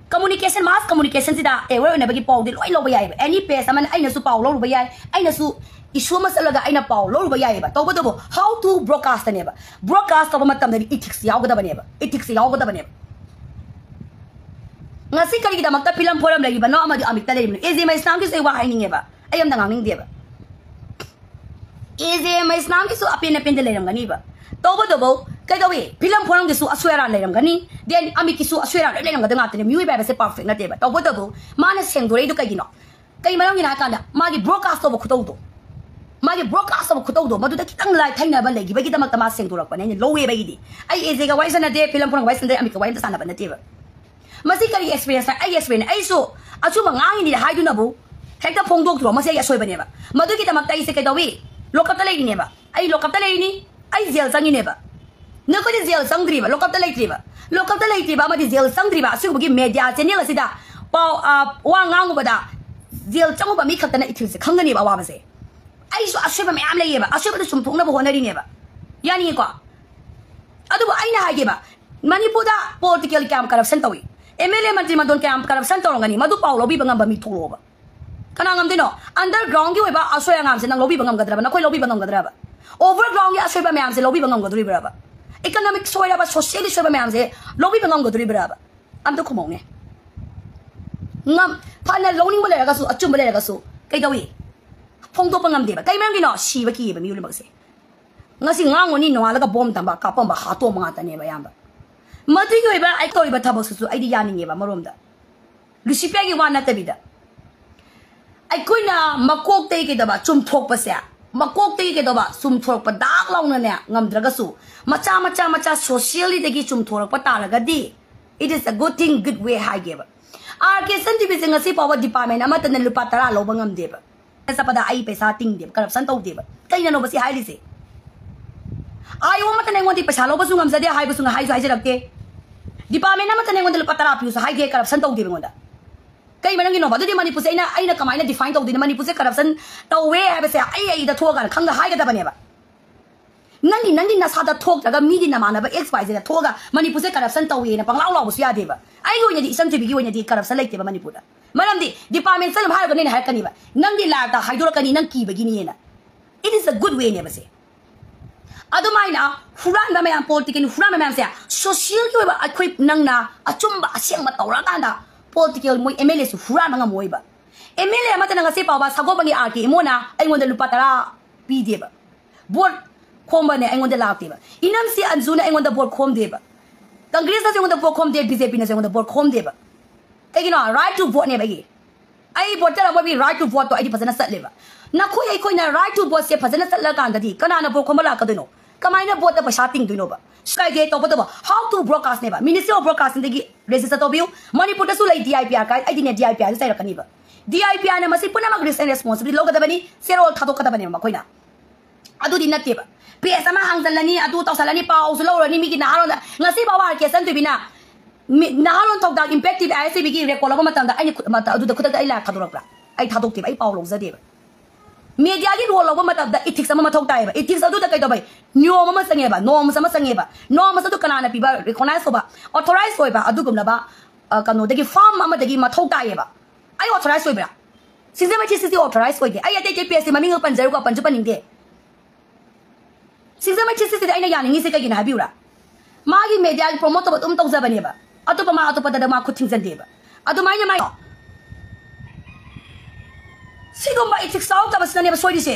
ꯀꯝꯃꯨꯅꯤꯀꯦꯁꯟ, ꯃꯥꯁ ꯀꯝꯃꯨꯅꯤꯀꯦꯁꯟꯁꯤꯗ ꯑꯦꯋꯦꯌꯔ ꯑꯣꯏꯅꯕꯒꯤ ꯄꯥꯎꯗꯤ ꯂꯣꯏ ꯂꯧꯕ ꯌꯥꯏꯑꯕ꯫ ꯑꯦꯅꯤ ꯄꯦꯖ ꯑꯃꯅ ꯑꯩꯅꯁꯨ ꯄꯥꯎ ꯂꯧꯔꯨꯕ ꯌꯥꯏ, ꯑꯩꯅꯁꯨ ꯏꯁꯨ ꯑꯃ ꯆꯠꯂꯒ ꯑꯩꯅ ꯄꯥꯎ ꯂꯧꯔꯨꯕ ꯌꯥꯏꯑꯕ꯫ ꯇꯧꯕꯇꯕꯨ how to broadcastꯅꯦꯕ꯫ ꯕ꯭ꯔꯣꯗꯀꯥꯁ ꯇꯧꯕ ꯃꯇꯝꯗꯗꯤ ꯏꯊꯤꯛꯁ ꯌꯥꯎꯒꯗꯕꯅꯦꯕ, ꯏꯊꯤꯛꯁ ꯌꯥꯎꯒꯗꯕꯅꯦꯕ꯫ ꯉꯁꯤ ꯀꯔꯤꯒꯤꯗꯃꯛꯇ ꯐꯤꯂꯝ ꯐꯣꯔꯝ ꯂꯩꯔꯤꯕꯅꯣ ꯑꯃꯗꯤ ꯑꯃꯤꯛꯇ ꯂꯩꯔꯤꯕꯅꯣ? ꯑꯦ ꯖꯦ ꯃꯩꯁꯅꯥꯝꯒꯤꯁꯨ ꯑꯩ ꯋꯥ ꯍꯥꯏꯅꯤꯡꯉꯦꯕ, ꯑꯩ ꯑꯝꯇ ꯉꯥꯡꯅꯤꯡꯗꯦꯕ꯫ ꯑꯦ ꯖꯦ ꯃꯩꯁꯅꯥꯝꯒꯤꯁꯨ ꯑꯄꯦꯟ ꯑꯄꯦꯟꯗ ꯂꯩꯔꯝꯒꯅꯤꯕ꯫ ꯇꯧꯕꯇꯕꯨ ꯀꯩꯗꯧꯏ? ꯐꯤꯂꯝ ꯐꯣꯔꯝꯒꯤꯁꯨ ꯑꯁꯣꯏ ꯑꯔꯥꯟ ꯂꯩꯔꯝꯒꯅꯤ, ꯗꯦꯟ ꯑꯃꯤꯛꯀꯤꯁꯨ ꯑꯁꯣꯏ ꯑꯔꯥꯟ ꯂꯣꯏ ꯂꯩꯔꯝꯒꯗꯕ ꯉꯥꯛꯇꯅꯦ꯫ ꯃꯤꯑꯣꯏꯕ ꯍꯥꯏꯕꯁꯦ ꯄꯔꯐꯦꯛ ꯅꯠꯇꯦꯕ꯫ ꯇꯧꯕꯇꯕꯨ ꯃꯥꯅ ꯁꯦꯡꯗꯣꯔꯛꯏꯗꯨ ꯀꯩꯒꯤꯅꯣ? ꯀꯩ ꯃꯔꯝꯒꯤꯅꯣ ꯍꯥꯏ ꯀꯥꯟꯗ ꯃꯥꯒꯤ ꯕ꯭ꯔꯣꯗꯀꯥꯁ ꯇꯧꯕ ꯈꯨꯇꯧꯗꯣ, ꯃꯥꯒꯤ ꯕ꯭ꯔꯣꯗꯀꯥꯁ ꯇꯧꯕ ꯈꯨꯇꯧꯗꯣ ꯃꯗꯨꯗ ꯈꯤꯇꯪ ꯂꯥꯏ ꯊꯩꯅꯕ ꯂꯩꯈꯤꯕꯒꯤꯗꯃꯛꯇ ꯃꯥ ꯁꯦꯡꯗꯣꯔꯛꯄꯅꯦ, ꯑꯩꯅ ꯂꯧꯋꯦꯕ ꯑꯩꯒꯤꯗꯤ꯫ ꯑꯩ ꯑꯦꯖꯦꯒ ꯋꯥꯔꯤ ꯁꯥꯟꯅꯗꯦ, ꯐꯤꯂꯝ ꯄꯨꯝꯅꯃꯛ ꯋꯥꯔꯤ ꯁꯥꯟꯅꯗꯦ, ꯑꯃꯤꯠꯀ ꯋꯥꯔꯤ ꯑꯝꯇ ꯁꯥꯟꯅꯕ ꯅꯠꯇꯦꯕ꯫ ꯃꯁꯤ ꯀꯔꯤ ꯑꯦꯛꯁꯄꯤꯔꯤꯌꯦꯟꯁ ꯍꯥꯏ? ꯑꯩꯒꯤ ꯑꯦꯛꯁꯄꯤꯔꯤꯌꯦꯟꯁ꯫ ꯑꯩꯁꯨ ꯑꯆꯨꯝꯕ ꯉꯥꯡꯉꯤꯅꯤ ꯍꯥꯏꯗꯨꯅꯕꯨ ꯍꯦꯛꯇ ꯐꯣꯡꯗꯣꯛꯇ꯭ꯔꯣ? ꯃꯁꯤ ꯑꯩꯒꯤ ꯑꯁꯣꯏꯕꯅꯦꯕ꯫ ꯃꯗꯨꯒꯤꯗꯃꯛꯇ ꯑꯩꯁꯦ ꯀꯩꯗꯧꯏ? ꯂꯣꯀꯞꯇ ꯂꯩꯔꯤꯅꯦꯕ꯫ ꯑꯩ ꯂꯣꯀꯞꯇ ꯂꯩꯔꯤꯅꯤ, ꯑꯩ ꯖꯦꯜ ꯆꯪꯉꯤꯅꯦꯕ꯫ ꯅꯈꯣꯏꯗꯤ ꯖꯦꯜ ꯆꯪꯗ꯭ꯔꯤꯕ, ꯂꯣꯀꯞꯇ ꯂꯩꯇ꯭ꯔꯤꯕ, ꯂꯣꯀꯞꯇ ꯂꯩꯇ꯭ꯔꯤꯕ ꯑꯃꯗꯤ ꯖꯦꯜ ꯆꯪꯗ꯭ꯔꯤꯕ ꯑꯁꯤꯒꯨꯝꯕꯒꯤ ꯃꯦꯗꯤꯌꯥ ꯆꯦꯅꯦꯜ ꯑꯁꯤꯗ ꯄꯥꯎ, ꯑ, ꯋꯥ ꯉꯥꯡꯉꯨꯕꯗ ꯖꯦꯜ ꯆꯪꯉꯨꯕ ꯃꯤ ꯈꯛꯇꯅ ꯏꯊꯤꯜꯁꯦ ꯈꯪꯒꯅꯦꯕ ꯑꯋꯥꯕꯁꯦ꯫ ꯑꯩꯁꯨ ꯑꯁꯣꯏꯕ ꯃꯌꯥꯝ ꯂꯩꯌꯦꯕ, ꯑꯁꯣꯏꯕꯗꯨ ꯆꯨꯝꯊꯣꯛꯅꯕ ꯍꯣꯠꯅꯔꯤꯅꯦꯕ꯫ ꯌꯥꯅꯤꯡꯉꯤꯀꯣ? ꯑꯗꯨꯕꯨ ꯑꯩꯅ ꯍꯥꯏꯒꯦꯕ, ꯃꯅꯤꯄꯨꯔꯗ ꯄꯣꯂꯤꯇꯤꯀꯦꯜ ꯀꯌꯥꯝ ꯀꯔꯞꯁꯟ ꯇꯧꯏ? ꯑꯦꯝ ꯑꯦꯜ ꯑꯦ, ꯃꯟꯇ꯭ꯔꯤ ꯃꯟꯗꯣꯟ ꯀꯌꯥꯝ ꯀꯔꯞꯁꯟ ꯇꯧꯔꯝꯒꯅꯤ? ꯃꯗꯨ ꯄꯥꯎ ꯂꯧꯕꯤꯕ ꯉꯝꯕ ꯃꯤ ꯊꯣꯛꯂꯛꯑꯣꯕ꯫ ꯀꯅꯥ ꯉꯝꯗꯣꯏꯅꯣ? ꯑꯟꯗꯔꯒ꯭ꯔꯥꯎꯟꯒꯤ ꯑꯣꯏꯕ ꯑꯁꯣꯏ ꯑꯉꯥꯝꯁꯦ ꯅꯪ ꯂꯧꯕꯤꯕ ꯉꯝꯒꯗ꯭ꯔꯕ? ꯅꯈꯣꯏ ꯂꯧꯕꯤꯕ ꯉꯝꯒꯗ꯭ꯔꯕ? ꯑꯣꯚꯔꯒ꯭ꯔꯥꯎꯟꯒꯤ ꯑꯁꯣꯏꯕ ꯃꯌꯥꯝꯁꯦ ꯂꯧꯕꯤꯕ ꯉꯝꯒꯗꯣꯔꯤꯕ꯭ꯔꯕ? ꯏꯀꯅꯣꯃꯤꯛ ꯁꯣꯏꯔꯕ, ꯁꯣꯁꯤꯌꯦꯜꯒꯤ ꯁꯣꯏꯕ ꯃꯌꯥꯝꯁꯦ ꯂꯧꯕꯤꯕ ꯉꯝꯒꯗꯣꯔꯤꯕ꯭ꯔꯕ? ꯑꯝꯇ ꯈꯨꯝꯃꯧꯅꯦ꯫ ꯉꯝ-, ꯐꯅ ꯂꯧꯅꯤꯡꯕ ꯂꯩꯔꯒꯁꯨ, ꯑꯆꯨꯝꯕ ꯂꯩꯔꯒꯁꯨ, ꯀꯩꯗꯧꯏ? ꯐꯣꯡꯗꯣꯛꯄ ꯉꯝꯗꯦꯕ꯫ ꯀꯩ ꯃꯔꯝꯒꯤꯅꯣ? ꯁꯤꯕ ꯀꯤꯌꯦꯕ ꯃꯤꯑꯣꯏ ꯂꯣꯏꯅꯃꯛꯁꯦ꯫ ꯉꯁꯤ ꯉꯥꯡꯉꯨꯅꯤ, ꯅꯣꯡꯉꯥꯜꯂꯒ ꯕꯣꯝ ꯇꯝꯕ, ꯀꯥꯞꯄꯝꯕ, ꯍꯥꯠꯇꯣꯛꯑꯝꯕ ꯉꯥꯛꯇꯅꯦꯕ ꯑꯌꯥꯝꯕ꯫ ꯃꯗꯨꯒꯤ ꯑꯣꯏꯕ ꯑꯩ ꯇꯧꯔꯤꯕ ꯊꯕꯛꯁꯤꯁꯨ ꯑꯩꯗꯤ ꯌꯥꯅꯤꯡꯉꯦꯕ ꯑꯃꯔꯣꯝꯗ꯫ ꯂꯨꯁꯤꯐꯔꯒꯤ ꯋꯥ ꯅꯠꯇꯕꯤꯗ꯫ ꯑꯩꯈꯣꯏꯅ ꯃꯀꯣꯛꯇꯒꯤ ꯀꯩꯗꯧꯕ ꯆꯨꯝꯊꯣꯛꯄꯁꯦ, ꯃꯀꯣꯛꯇꯒꯤ ꯀꯩꯗꯧꯕ ꯆꯨꯝꯊꯣꯔꯛꯄ ꯗꯥꯛ ꯂꯥꯎꯅꯅꯦ ꯉꯝꯗ꯭ꯔꯒꯁꯨ, ꯃꯆꯥ, ꯃꯆꯥ, ꯃꯆꯥ ꯁꯣꯁꯤꯌꯦꯜꯂꯤꯗꯒꯤ ꯆꯨꯝꯊꯣꯔꯛꯄ ꯇꯥꯔꯒꯗꯤ, it is a good thing, good way ꯍꯥꯏꯒꯦꯕ꯫ ꯑꯥꯔ ꯀꯦ ꯁꯟ ꯇꯤ ꯚꯤꯁꯦ ꯉꯁꯤ ꯐꯥꯎꯕ ꯗꯤꯄꯥꯔꯠꯃꯦꯟ ꯑꯃꯠꯇꯅ ꯂꯨꯄꯥ ꯇꯔꯥ ꯂꯧꯕ ꯉꯝꯗꯦꯕ꯫ ꯆꯠꯄꯗ ꯑꯩ ꯄꯩꯁꯥ ꯇꯤꯡꯗꯦꯕ, ꯀꯔꯞꯁꯟ ꯇꯧꯗꯦꯕ꯫ ꯀꯩꯅꯅꯣꯕ ꯁꯤ ꯍꯥꯏꯔꯤꯁꯦ? ꯑꯥꯏ ꯑꯣ ꯑꯃꯠꯇꯅ ꯑꯩꯉꯣꯟꯗ ꯄꯩꯁꯥ ꯂꯧꯕꯁꯨ ꯉꯝꯖꯗꯦ, ꯍꯥꯏꯕꯁꯨ ꯉ-, ꯍꯥꯏꯁꯨ ꯍꯥꯏꯖꯔꯛꯇꯦ꯫ ꯗꯤꯄꯥꯔꯠꯃꯦꯟ ꯑꯃꯠꯇꯅ ꯑꯩꯉꯣꯟꯗ ꯂꯨꯄꯥ ꯇꯔꯥ ꯄꯤꯌꯨꯁꯨ ꯍꯥꯏꯗꯦ, ꯀꯔꯞꯁꯟ ꯇꯧꯗꯦꯕ ꯑꯩꯉꯣꯟꯗ꯫ ꯀꯩ ꯃꯔꯝꯒꯤꯅꯣꯕ? ꯑꯗꯨꯗꯤ ꯃꯅꯤꯄꯨꯔꯁꯦ ꯑꯩꯅ, ꯑꯩꯅ ꯀꯃꯥꯏꯅ ꯗꯤꯐꯥꯏꯟ ꯇꯧꯗꯣꯏꯅꯣ? ꯃꯅꯤꯄꯨꯔꯁꯦ ꯀꯔꯞꯁꯟ ꯇꯧꯋꯦ ꯍꯥꯏꯕꯁꯦ ꯑꯩ, ꯑꯩꯗ ꯊꯣꯛꯑꯀꯥꯟꯗ ꯈꯪꯗ ꯍꯥꯏꯒꯗꯕꯅꯦꯕ꯫ ꯅꯪꯒꯤ, ꯅꯪꯒꯤ ꯅꯁꯥꯗ ꯊꯣꯛꯇ꯭ꯔꯒ ꯃꯤꯒꯤ ꯅꯃꯥꯟꯅꯕ ꯑꯦꯛꯁ ꯋꯥꯏ ꯖꯦꯗ ꯊꯣꯛꯑꯒ ꯃꯅꯤꯄꯨꯔꯁꯦ ꯀꯔꯞꯁꯟ ꯇꯧꯋꯦꯅ ꯄꯪꯂꯥꯎ ꯂꯥꯎꯕꯁꯨ ꯌꯥꯗꯦꯕ꯫ ꯑꯩꯒꯤ ꯑꯣꯏꯅꯗꯤ, ꯏꯆꯟ ꯊꯣꯏꯕꯤꯒꯤ ꯑꯣꯏꯅꯗꯤ ꯀꯔꯞꯁꯟ ꯂꯩꯇꯦꯕ ꯃꯅꯤꯄꯨꯔꯗ꯫ ꯃꯔꯝꯗꯤ ꯗꯤꯄꯥꯔꯠꯃꯦꯟ ꯆꯠꯂꯨ ꯍꯥꯏꯔꯒꯅꯦ ꯍꯥꯏꯔꯛꯀꯅꯤꯕ, "ꯅꯪꯗꯤ ꯂꯥꯏꯔꯤꯛꯇ ꯍꯥꯏꯗꯣꯔꯛꯀꯅꯤ, ꯅꯪ ꯀꯤꯕꯒꯤꯅꯦꯅ"꯫ It is a good way ꯅꯦꯕ ꯁꯦ꯫ ꯑꯗꯨꯃꯥꯏꯅ ꯍꯨꯔꯥꯟꯕ ꯃꯌꯥꯝ, ꯄꯣꯂꯤꯇꯤꯀꯦꯜ ꯍꯨꯔꯥꯟꯕ ꯃꯌꯥꯝꯁꯦ, ꯁꯣꯁꯤꯌꯦꯜꯒꯤ ꯑꯣꯏꯕ ꯑꯩꯈꯣꯏ ꯅꯪꯅ ꯑꯆꯨꯝꯕ ꯑꯁꯦꯡꯕ ꯇꯧꯔꯀꯥꯟꯗ ꯄꯣꯂꯤꯇꯤꯀꯦꯜ ꯃꯣꯏ ꯑꯦꯝ ꯑꯦꯜ ꯑꯦꯁꯨ ꯍꯨꯔꯥꯟꯕ ꯉꯝꯃꯣꯏꯕ꯫ ꯑꯦꯝ ꯑꯦꯜ ꯑꯦ ꯑꯃꯠꯇꯅ ꯉꯁꯤ ꯐꯥꯎꯕ ꯁꯒꯣꯜꯕꯟꯒꯤ ꯑꯥꯔ ꯀꯦ ꯏꯃꯣꯅ ꯑꯩꯉꯣꯟꯗ ꯂꯨꯄꯥ ꯇꯔꯥ ꯄꯤꯗꯦꯕ꯫ ꯚꯣꯠ ꯈꯣꯝꯕꯅꯦ ꯑꯩꯉꯣꯟꯗ ꯂꯥꯛꯇꯦꯕ꯫ ꯏꯅꯝꯁꯤ ꯑꯟꯖꯨꯅ ꯑꯩꯉꯣꯟꯗ ꯚꯣꯠ ꯈꯣꯝꯗꯦꯕ꯫ ꯀꯪꯒ꯭ꯔꯦꯁꯅꯁꯨ ꯑꯩꯉꯣꯟꯗ ꯚꯣꯠ ꯈꯣꯝꯗꯦ, ꯕꯤ ꯖꯦ ꯄꯤꯅꯁꯨ ꯑꯩꯉꯣꯟꯗ ꯚꯣꯠ ꯈꯣꯝꯗꯦꯕ꯫ ꯀꯩꯒꯤꯅꯣ? Right to vote ꯅꯦꯕ ꯑꯩꯒꯤ꯫ ꯑꯩ ꯚꯣꯇꯔ ꯑꯃꯒꯤ right to vote ꯇꯣ ꯑꯩꯗꯤ ꯐꯖꯅ ꯆꯠꯂꯦꯕ꯫ ꯅꯈꯣꯏ ꯑꯩꯈꯣꯏꯅ right to voteꯁꯦ ꯐꯖꯅ ꯆꯠꯂꯀꯥꯟꯗꯗꯤ ꯀꯅꯥꯅ vote ꯈꯣꯝꯕ ꯂꯥꯛꯀꯗꯣꯏꯅꯣ? ꯀꯃꯥꯏꯅ voteꯇ ꯄꯩꯁꯥ ꯇꯤꯡꯗꯣꯏꯅꯣꯕ? ꯁ꯭ꯀꯥꯏꯒꯦ ꯇꯧꯕ ꯇꯧꯕ, how to broadcastꯅꯦꯕ, Ministry of Broadcastingꯗꯒꯤ register ꯇꯧꯕꯤꯌꯨ꯫ ꯃꯅꯤꯄꯨꯔꯗꯁꯨ ꯂꯩ D I P R ꯀꯥꯏ, ꯑꯩꯗꯤꯅꯦ D I P Rꯁꯦ ꯆꯩꯔꯛꯀꯅꯤꯕ꯫ D I P Rꯅ ꯃꯁꯤ ꯄꯨꯝꯅꯃꯛ risk and responsibility ꯂꯧꯒꯗꯕꯅꯤ, ꯆꯦꯔꯣꯜ ꯊꯥꯗꯣꯛꯀꯗꯕꯅꯦꯕ ꯃꯈꯣꯏꯅ꯫ ꯑꯗꯨꯗꯤ ꯅꯠꯇꯦꯕ꯫ Page ꯑꯃ ꯍꯥꯡꯖꯜꯂꯅꯤ, ꯑꯗꯨ ꯇꯧꯁꯜꯂꯅꯤ, ꯄꯥꯎꯁꯨ ꯂꯧꯔꯅꯤ ꯃꯤꯒꯤ ꯅꯍꯥꯔꯣꯟꯗ꯫ ꯉꯁꯤ ꯐꯥꯎꯕ R K ꯆꯟꯗꯣꯏꯕꯤꯅ ꯃꯤ-, ꯅꯍꯥꯔꯣꯟ ꯊꯧꯗꯥꯡ Impact T V I S T Vꯒꯤ record ꯂꯧꯕ ꯃꯇꯝꯗ ꯑꯩꯅ ꯈꯨ-, ꯃꯇ-, ꯑꯗꯨꯗ ꯈꯨꯗꯛꯇ ꯑꯩ live ꯊꯥꯗꯣꯔꯛꯄ꯭ꯔꯥ? ꯑꯩ ꯊꯥꯗꯣꯛꯇꯦꯕ, ꯑꯩ ꯄꯥꯎ ꯂꯧꯖꯗꯦꯕ꯫ Mediaꯒꯤ role ꯂꯧꯕ ꯃꯇꯝꯗ ethics ꯑꯃ ꯃꯊꯧ ꯇꯥꯏꯌꯦꯕ꯫ Ethics ꯑꯗꯨꯗ ꯀꯩꯗꯧꯕ? ꯅꯤꯌꯣꯝ ꯑꯃ ꯆꯪꯉꯦꯕ, norms ꯑꯃ ꯆꯪꯉꯦꯕ꯫ Norms ꯑꯗꯨ ꯀꯅꯥꯅ ꯄꯤꯕ? Recognize ꯇꯧꯕ, authorize ꯑꯣꯏꯕ ꯑꯗꯨꯒꯨꯝꯂꯕ, ꯑ, ꯀꯩꯅꯣꯗꯒꯤ firm ꯑꯃꯗꯒꯤ ꯃꯊꯧ ꯇꯥꯏꯌꯦꯕ꯫ ꯑꯩ authorize ꯑꯣꯏꯕ꯭ꯔꯥ? ꯁꯤꯡꯖꯃꯩ ꯊ꯭ꯔꯤ ꯁꯤꯛꯁꯇꯤ authorize ꯑꯣꯏꯗꯦ꯫ ꯑꯩ ꯑꯇꯩ ꯑꯇꯩ pageꯁꯦ ꯃꯃꯤꯡꯒ ꯄꯟꯖꯔꯨꯀꯣ, ꯄꯟꯁꯨ ꯄꯟꯅꯤꯡꯗꯦ꯫ ꯁꯤꯡꯖꯃꯩ ꯊ꯭ꯔꯤ ꯁꯤꯛꯁꯇꯤꯗ ꯑꯩꯅ ꯌꯥꯅꯤꯡꯉꯤꯁꯦ ꯀꯩꯒꯤꯅꯣ ꯍꯥꯏꯕꯤꯌꯨꯔꯥ? ꯃꯥꯒꯤ mediaꯒꯤ promote ꯇꯧꯕ ꯑꯗꯨꯝ ꯇꯧꯖꯕꯅꯦꯕ꯫ ꯑꯇꯣꯞꯄ ꯃꯥ ꯑꯇꯣꯞꯄꯗ ꯃꯥ ꯈꯨꯠ ꯊꯤꯡꯖꯟꯗꯦꯕ꯫ ꯑꯗꯨꯃꯥꯏꯅ ꯃꯥꯏ ꯁꯤꯒꯨꯝꯕ ethics ꯌꯥꯎꯔꯛꯇꯕꯁꯤꯅꯅꯦꯕ ꯁꯣꯏꯔꯤꯁꯦ꯫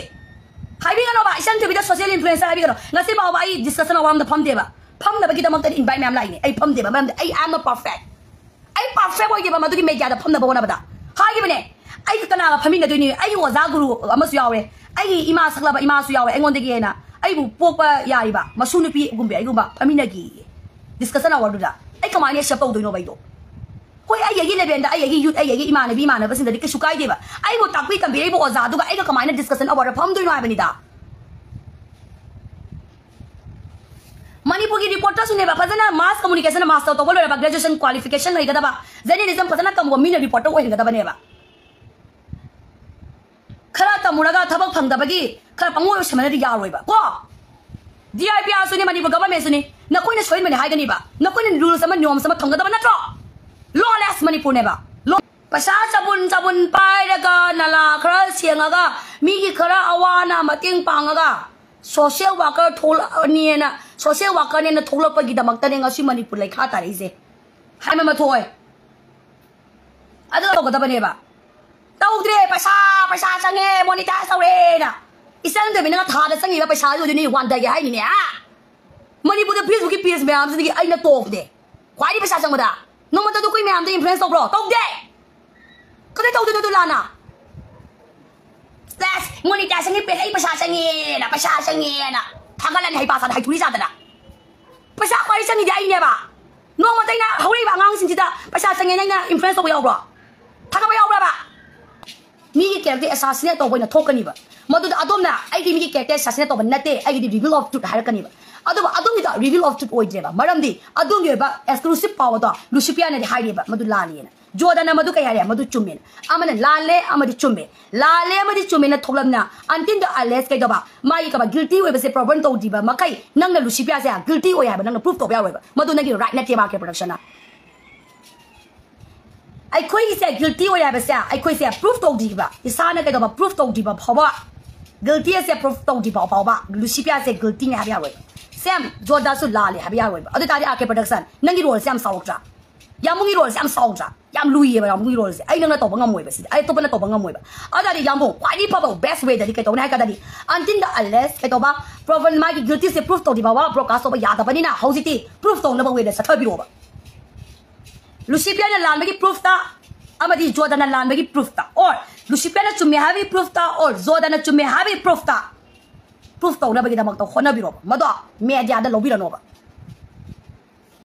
ꯍꯥꯏꯕꯤꯒꯅꯣꯕ, ꯏꯆꯟ ꯊꯣꯏꯕꯤꯗ social influencer ꯍꯥꯏꯕꯤꯒꯅꯣ꯫ ꯉꯁꯤ ꯐꯥꯎꯕ ꯑꯩ discussion ꯑꯃꯗ ꯐꯝꯗꯦꯕ꯫ ꯐꯝꯅꯕꯒꯤꯗꯃꯛꯇꯗꯤ invite ꯃꯌꯥꯝ ꯂꯥꯛꯏꯅꯦ꯫ ꯑꯩ ꯐꯝꯗꯦꯕ, ꯃꯔꯝꯗꯤ ꯑꯩ am not perfect꯫ ꯑꯩ perfect ꯑꯣꯏꯗꯦꯕ ꯃꯗꯨꯒꯤ mediaꯗ ꯐꯝꯅꯕ ꯍꯣꯠꯅꯕꯗ꯫ ꯍꯥꯏꯈꯤꯕꯅꯦ, ꯑꯩꯒ ꯀꯅꯥꯒ ꯐꯝꯃꯤꯟꯅꯗꯣꯏꯅꯣ? ꯑꯩꯒꯤ ꯑꯣꯖꯥ ꯒꯨꯔꯨ ꯑꯃꯁꯨ ꯌꯥꯎꯔꯦ, ꯑꯩꯒꯤ ꯏꯃꯥ ꯁꯛꯂꯕ ꯏꯃꯥꯁꯨ ꯌꯥꯎꯔꯦ, ꯑꯩꯉꯣꯟꯗꯒꯤ ꯍꯦꯟꯅ ꯑꯩꯕꯨ ꯄꯣꯛꯄ ꯌꯥꯔꯤꯕ ꯃꯁꯨ ꯅꯨꯄꯤꯒꯨꯝꯕꯤ ꯑꯩꯒꯨꯝꯕ ꯐꯝꯃꯤꯟꯅꯒꯦꯌꯦ discussion hourꯗꯨꯗ꯫ ꯑꯩ ꯀꯃꯥꯏꯅ accept ꯇꯧꯗꯣꯏꯅꯣꯕ ꯑꯩꯗꯣ? ꯍꯣꯏ, ꯑꯩ ꯑꯩꯒꯤ levelꯗ ꯑꯩ ꯑꯩꯒꯤ youth, ꯑꯩ ꯑꯩꯒꯤ ꯏꯃꯥꯟꯅꯕꯤ ꯏꯃꯥꯟꯅꯕꯁꯤꯡꯗꯗꯤ ꯀꯩꯁꯨ ꯀꯥꯏꯗꯦꯕ꯫ ꯑꯩꯕꯨ ꯇꯥꯛꯄꯤ ꯇꯝꯕꯤꯔꯛꯏꯕ ꯑꯣꯖꯥꯗꯨꯒ ꯑꯩꯒ ꯀꯃꯥꯏꯅ discussion hourꯗ ꯐꯝꯗꯣꯏꯅꯣ ꯍꯥꯏꯕꯅꯤꯗ꯫ ꯃꯅꯤꯄꯨꯔꯒꯤ reporterꯁꯨꯅꯦꯕ, ꯐꯖꯅ mass communication master ꯇꯧꯕ ꯂꯣꯏꯔꯕ, graduation qualification ꯂꯩꯒꯗꯕ, journalism ꯐꯖꯅ ꯇꯝꯕ ꯃꯤꯅ reporter ꯑꯣꯏꯍꯟꯒꯗꯕꯅꯦꯕ꯫ ꯈꯔ ꯇꯝꯃꯨꯔꯒ ꯊꯕꯛ ꯐꯪꯗꯕꯒꯤ ꯈꯔ ꯄꯪꯑꯣꯏ ꯑꯣꯏꯁꯟꯕꯅꯗꯤ ꯌꯥꯔꯣꯏꯕ ꯀꯣ꯫ D I P Rꯁꯨꯅꯤ, ꯃꯅꯤꯄꯨꯔ governmentꯁꯨꯅꯤ, ꯅꯈꯣꯏꯅ ꯁꯣꯏꯍꯟꯕꯅꯤ ꯍꯥꯏꯒꯅꯤꯕ꯫ ꯅꯈꯣꯏꯅ rules ꯑꯃ ꯅꯤꯌꯣꯝ ꯑꯃ ꯊꯝꯒꯗꯕ ꯅꯠꯇ꯭ꯔꯣ? Lawless ꯃꯅꯤꯄꯨꯔꯅꯦꯕ꯫ Law-, ꯄꯩꯁꯥ ꯆꯕꯨꯟ ꯆꯕꯨꯟ ꯄꯥꯏꯔꯒ ꯅꯂꯥ ꯈꯔ ꯁꯦꯡꯉꯒ ꯃꯤꯒꯤ ꯈꯔ ꯑꯋꯥꯅ ꯃꯇꯦꯡ ꯄꯥꯡꯉꯒ social worker ꯊꯣꯛꯂꯛꯑꯅꯤꯅ, social workerꯅꯦꯅ ꯊꯣꯛꯂꯛꯄꯒꯤꯗꯃꯛꯇꯅꯦ ꯉꯁꯤ ꯃꯅꯤꯄꯨꯔ ꯂꯩꯈꯥ ꯇꯥꯔꯛꯏꯁꯦ꯫ ꯍꯥꯏꯃ ꯃꯊꯣꯏ꯫ ꯑꯗꯨ ꯇꯧꯒꯗꯕꯅꯦꯕ꯫ ꯇꯧꯗ꯭ꯔꯦ, ꯄꯩꯁꯥ, ꯄꯩꯁꯥ ꯆꯪꯉꯦ, monetize ꯇꯧꯔꯦꯅ꯫ ꯏꯆꯟ ꯇꯣꯏꯕꯤꯅ ꯊꯥꯗ ꯆꯪꯉꯤꯕ ꯄꯩꯁꯥꯗꯨꯗꯨꯅꯤ ꯋꯥꯟꯗꯒꯦ ꯍꯥꯏꯅꯤꯅꯦ, ꯍꯥ? ꯃꯅꯤꯄꯨꯔꯗ Facebookꯀꯤ page ꯃꯌꯥꯝꯁꯤꯗꯒꯤ ꯑꯩꯅ top ꯅꯦ꯫ ꯈ꯭ꯋꯥꯏꯗꯒꯤ ꯄꯩꯁꯥ ꯆꯪꯕꯗ꯫ ꯅꯣꯡꯃꯇ ꯑꯩꯈꯣꯏ ꯃꯌꯥꯝꯗ influence ꯇꯧꯕ꯭ꯔꯣ? ꯇꯧꯗꯦ꯫ ꯀꯗꯥꯏ ꯇꯧꯗꯣꯏꯅꯣ ꯑꯗꯨ ꯂꯥꯟꯅ? ꯁꯦꯁ, ꯃꯣꯅꯤꯇꯥꯏꯖꯦꯁꯟꯒꯤ ꯄꯦꯖ, ꯑꯩ ꯄꯩꯁꯥ ꯆꯪꯉꯦꯅ, ꯄꯩꯁꯥ ꯆꯪꯉꯦꯅ ꯊꯥꯒꯠꯂꯅꯤ, ꯍꯩꯄꯥ ꯁꯥꯗꯅ, ꯍꯩꯊꯨꯔꯤ ꯁꯥꯗꯅ꯫ ꯄꯩꯁꯥ ꯈ꯭ꯋꯥꯏ ꯆꯪꯉꯤꯗꯤ ꯑꯩꯅꯦꯕ꯫ ꯅꯣꯡꯃꯇ ꯑꯩꯅ ꯍꯧꯔꯛꯏꯕ ꯑꯉꯥꯡꯁꯤꯡꯁꯤꯗ ꯄꯩꯁꯥ ꯆꯪꯉꯦꯅ ꯑꯩꯅ ꯏꯟꯐ꯭ꯂꯨꯌꯦꯟꯁ ꯇꯧꯕ ꯌꯥꯎꯕ꯭ꯔꯣ? ꯊꯥꯒꯠꯄ ꯌꯥꯎꯕ꯭ꯔꯕ? ꯃꯤꯒꯤ ꯀꯦꯔꯦꯛꯇꯔ ꯑꯦꯁꯥꯁꯤꯅꯦꯠ ꯇꯧꯕ ꯑꯣꯏꯅ ꯊꯣꯛꯀꯅꯤꯕ꯫ ꯃꯗꯨꯗ ꯑꯗꯣꯝꯅ "ꯑꯩꯗꯤ ꯃꯤꯒꯤ ꯀꯦꯔꯦꯛꯇꯔ ꯑꯦꯁꯥꯁꯤꯅꯦꯠ ꯇꯧꯕ ꯅꯠꯇꯦ, ꯑꯩꯒꯤꯗꯤ ꯔꯤꯚꯤꯜ ꯑꯣꯐ ꯇ꯭ꯔꯨꯠ" ꯍꯥꯏꯔꯛꯀꯅꯤꯕ꯫ ꯑꯗꯨꯕꯨ ꯑꯗꯣꯝꯒꯤꯗꯣ ꯔꯤꯚꯤꯜ ꯑꯣꯐ ꯇ꯭ꯔꯨꯠ ꯑꯣꯏꯗ꯭ꯔꯦꯕ, ꯃꯔꯝꯗꯤ ꯑꯗꯣꯝꯒꯤ ꯑꯣꯏꯕ ꯑꯦꯛꯁꯀ꯭ꯂꯨꯁꯤꯞ ꯄꯥꯎ ꯑꯗꯣ ꯂꯨꯁꯤꯐꯤꯌꯥꯅꯗꯤ ꯍꯥꯏꯔꯤꯕ ꯃꯗꯨ ꯂꯥꯜꯂꯤꯅ꯫ ꯖꯣꯔꯗꯥꯟꯅ ꯃꯗꯨ ꯀꯩ ꯍꯥꯏꯔꯦ? ꯃꯗꯨ ꯆꯨꯝꯃꯦꯅ꯫ ꯑꯃꯅ ꯂꯥꯜꯂꯦ, ꯑꯃꯗꯤ ꯆꯨꯝꯃꯦ꯫ ꯂꯥꯜꯂꯦ ꯑꯃꯗꯤ ꯆꯨꯝꯃꯦꯅ ꯊꯣꯛꯂꯝꯅ, until the unless ꯀꯩꯗꯧꯕ? ꯃꯥꯒꯤ ꯀꯕ ꯒꯤꯜꯇꯤ ꯑꯣꯏꯕꯁꯦ ꯄ꯭ꯔꯨꯚꯟ ꯇꯧꯗ꯭ꯔꯤꯕ ꯃꯈꯩ ꯅꯪꯅ ꯂꯨꯁꯤꯐꯤꯌꯥꯁꯦ ꯒꯤꯜꯇꯤ ꯑꯣꯏ ꯍꯥꯏꯕ ꯅꯪꯅ ꯄ꯭ꯔꯨꯐ ꯇꯧꯕ ꯌꯥꯔꯣꯏꯕ꯫ ꯃꯗꯨ ꯅꯪꯒꯤ ꯔꯥꯏꯠ ꯅꯠꯇꯦ, ꯃꯥꯔꯀꯦ ꯄ꯭ꯔꯗꯛꯁꯟꯅ꯫ ꯑꯩꯈꯣꯏꯒꯤꯁꯦ ꯒꯤꯜꯇꯤ ꯑꯣꯏ ꯍꯥꯏꯕꯁꯦ ꯑꯩꯈꯣꯏꯁꯦ ꯄ꯭ꯔꯨꯐ ꯇꯧꯗ꯭ꯔꯤꯕ, ꯏꯁꯥꯅ ꯀꯩꯗꯧꯕ ꯄ꯭ꯔꯨꯐ ꯇꯧꯗ꯭ꯔꯤꯕ ꯐꯥꯎꯕ, ꯒꯤꯜꯇꯤ ꯑꯁꯦ ꯄ꯭ꯔꯨꯐ ꯇꯧꯗ꯭ꯔꯤꯕ ꯐꯥꯎꯕ ꯂꯨꯁꯤꯐꯤꯌꯥꯁꯦ ꯒꯤꯜꯇꯤꯅꯦ ꯍꯥꯏꯕ ꯌꯥꯔꯣꯏꯕ꯫ ꯁꯦꯝ ꯖꯣꯔꯗꯥꯟꯁꯨ ꯂꯥꯜꯂꯦ ꯍꯥꯏꯕ ꯌꯥꯔꯣꯏꯕ꯫ ꯑꯗꯨ ꯇꯥꯔꯗꯤ ꯑꯥꯔ ꯀꯦ ꯄ꯭ꯔꯗꯛꯁꯟ, ꯅꯪꯒꯤ ꯔꯣꯜꯁꯦ ꯌꯥꯝ ꯆꯥꯎꯔꯛꯇ꯭ꯔꯥ? ꯌꯥꯝꯕꯨꯡꯒꯤ ꯔꯣꯜꯁꯦ ꯌꯥꯝ ꯆꯥꯎꯗ꯭ꯔꯥ? ꯌꯥꯝ ꯂꯨꯏꯌꯦꯕ ꯌꯥꯝꯕꯨꯡꯒꯤ ꯔꯣꯜꯁꯦ꯫ ꯑꯩ ꯅꯪꯅ ꯇꯧꯕ ꯉꯝꯃꯣꯏꯕ ꯁꯤꯗꯤ, ꯑꯩ ꯑꯇꯣꯞꯄꯅ ꯇꯧꯕ ꯉꯝꯃꯣꯏꯕ꯫ ꯑꯗꯨ ꯇꯥꯔꯗꯤ ꯌꯥꯝꯕꯨꯡ, ꯈ꯭ꯋꯥꯏꯗꯒꯤ ꯐꯕ ꯕꯦꯁ ꯋꯦꯗꯗꯤ ꯀꯩ ꯇꯧꯅꯤ ꯍꯥꯏ ꯀꯥꯟꯗꯗꯤ, until the unless ꯀꯩꯗꯧꯕ ꯄ꯭ꯔꯨꯚꯟ, ꯃꯥꯒꯤ ꯒꯤꯜꯇꯤꯁꯦ ꯄ꯭ꯔꯨꯐ ꯇꯧꯗ꯭ꯔꯤ ꯐꯥꯎꯕ ꯕ꯭ꯔꯣꯗꯀꯥꯁ ꯇꯧꯕ ꯌꯥꯗꯕꯅꯤꯅ ꯍꯧꯖꯤꯛꯇꯤ ꯄ꯭ꯔꯨꯐ ꯇꯧꯅꯕ ꯋꯦꯗ ꯆꯠꯊꯕꯤꯔꯛꯑꯣꯕ꯫ ꯂꯨꯁꯤꯐꯤꯌꯥꯅ ꯂꯥꯟꯕꯒꯤ ꯄ꯭ꯔꯨꯐꯇ ꯑꯃꯗꯤ ꯖꯣꯔꯗꯥꯟꯅ ꯂꯥꯟꯕꯒꯤ ꯄ꯭ꯔꯨꯐꯇ, or ꯂꯨꯁꯤꯐꯤꯌꯥꯅ ꯆꯨꯝꯃꯦ ꯍꯥꯏꯕꯒꯤ ꯄ꯭ꯔꯨꯐꯇ, or ꯖꯣꯔꯗꯥꯟꯅ ꯆꯨꯝꯃꯦ ꯍꯥꯏꯕꯒꯤ ꯄ꯭ꯔꯨꯐꯇ ꯄ꯭ꯔꯨꯐ ꯇꯧꯅꯕꯒꯤꯗꯃꯛꯇ ꯍꯣꯠꯅꯕꯤꯔꯣꯕ꯫ ꯃꯗꯣ ꯃꯦꯗꯤꯌꯥꯗ ꯂꯧꯕꯤꯔꯅꯣꯕ꯫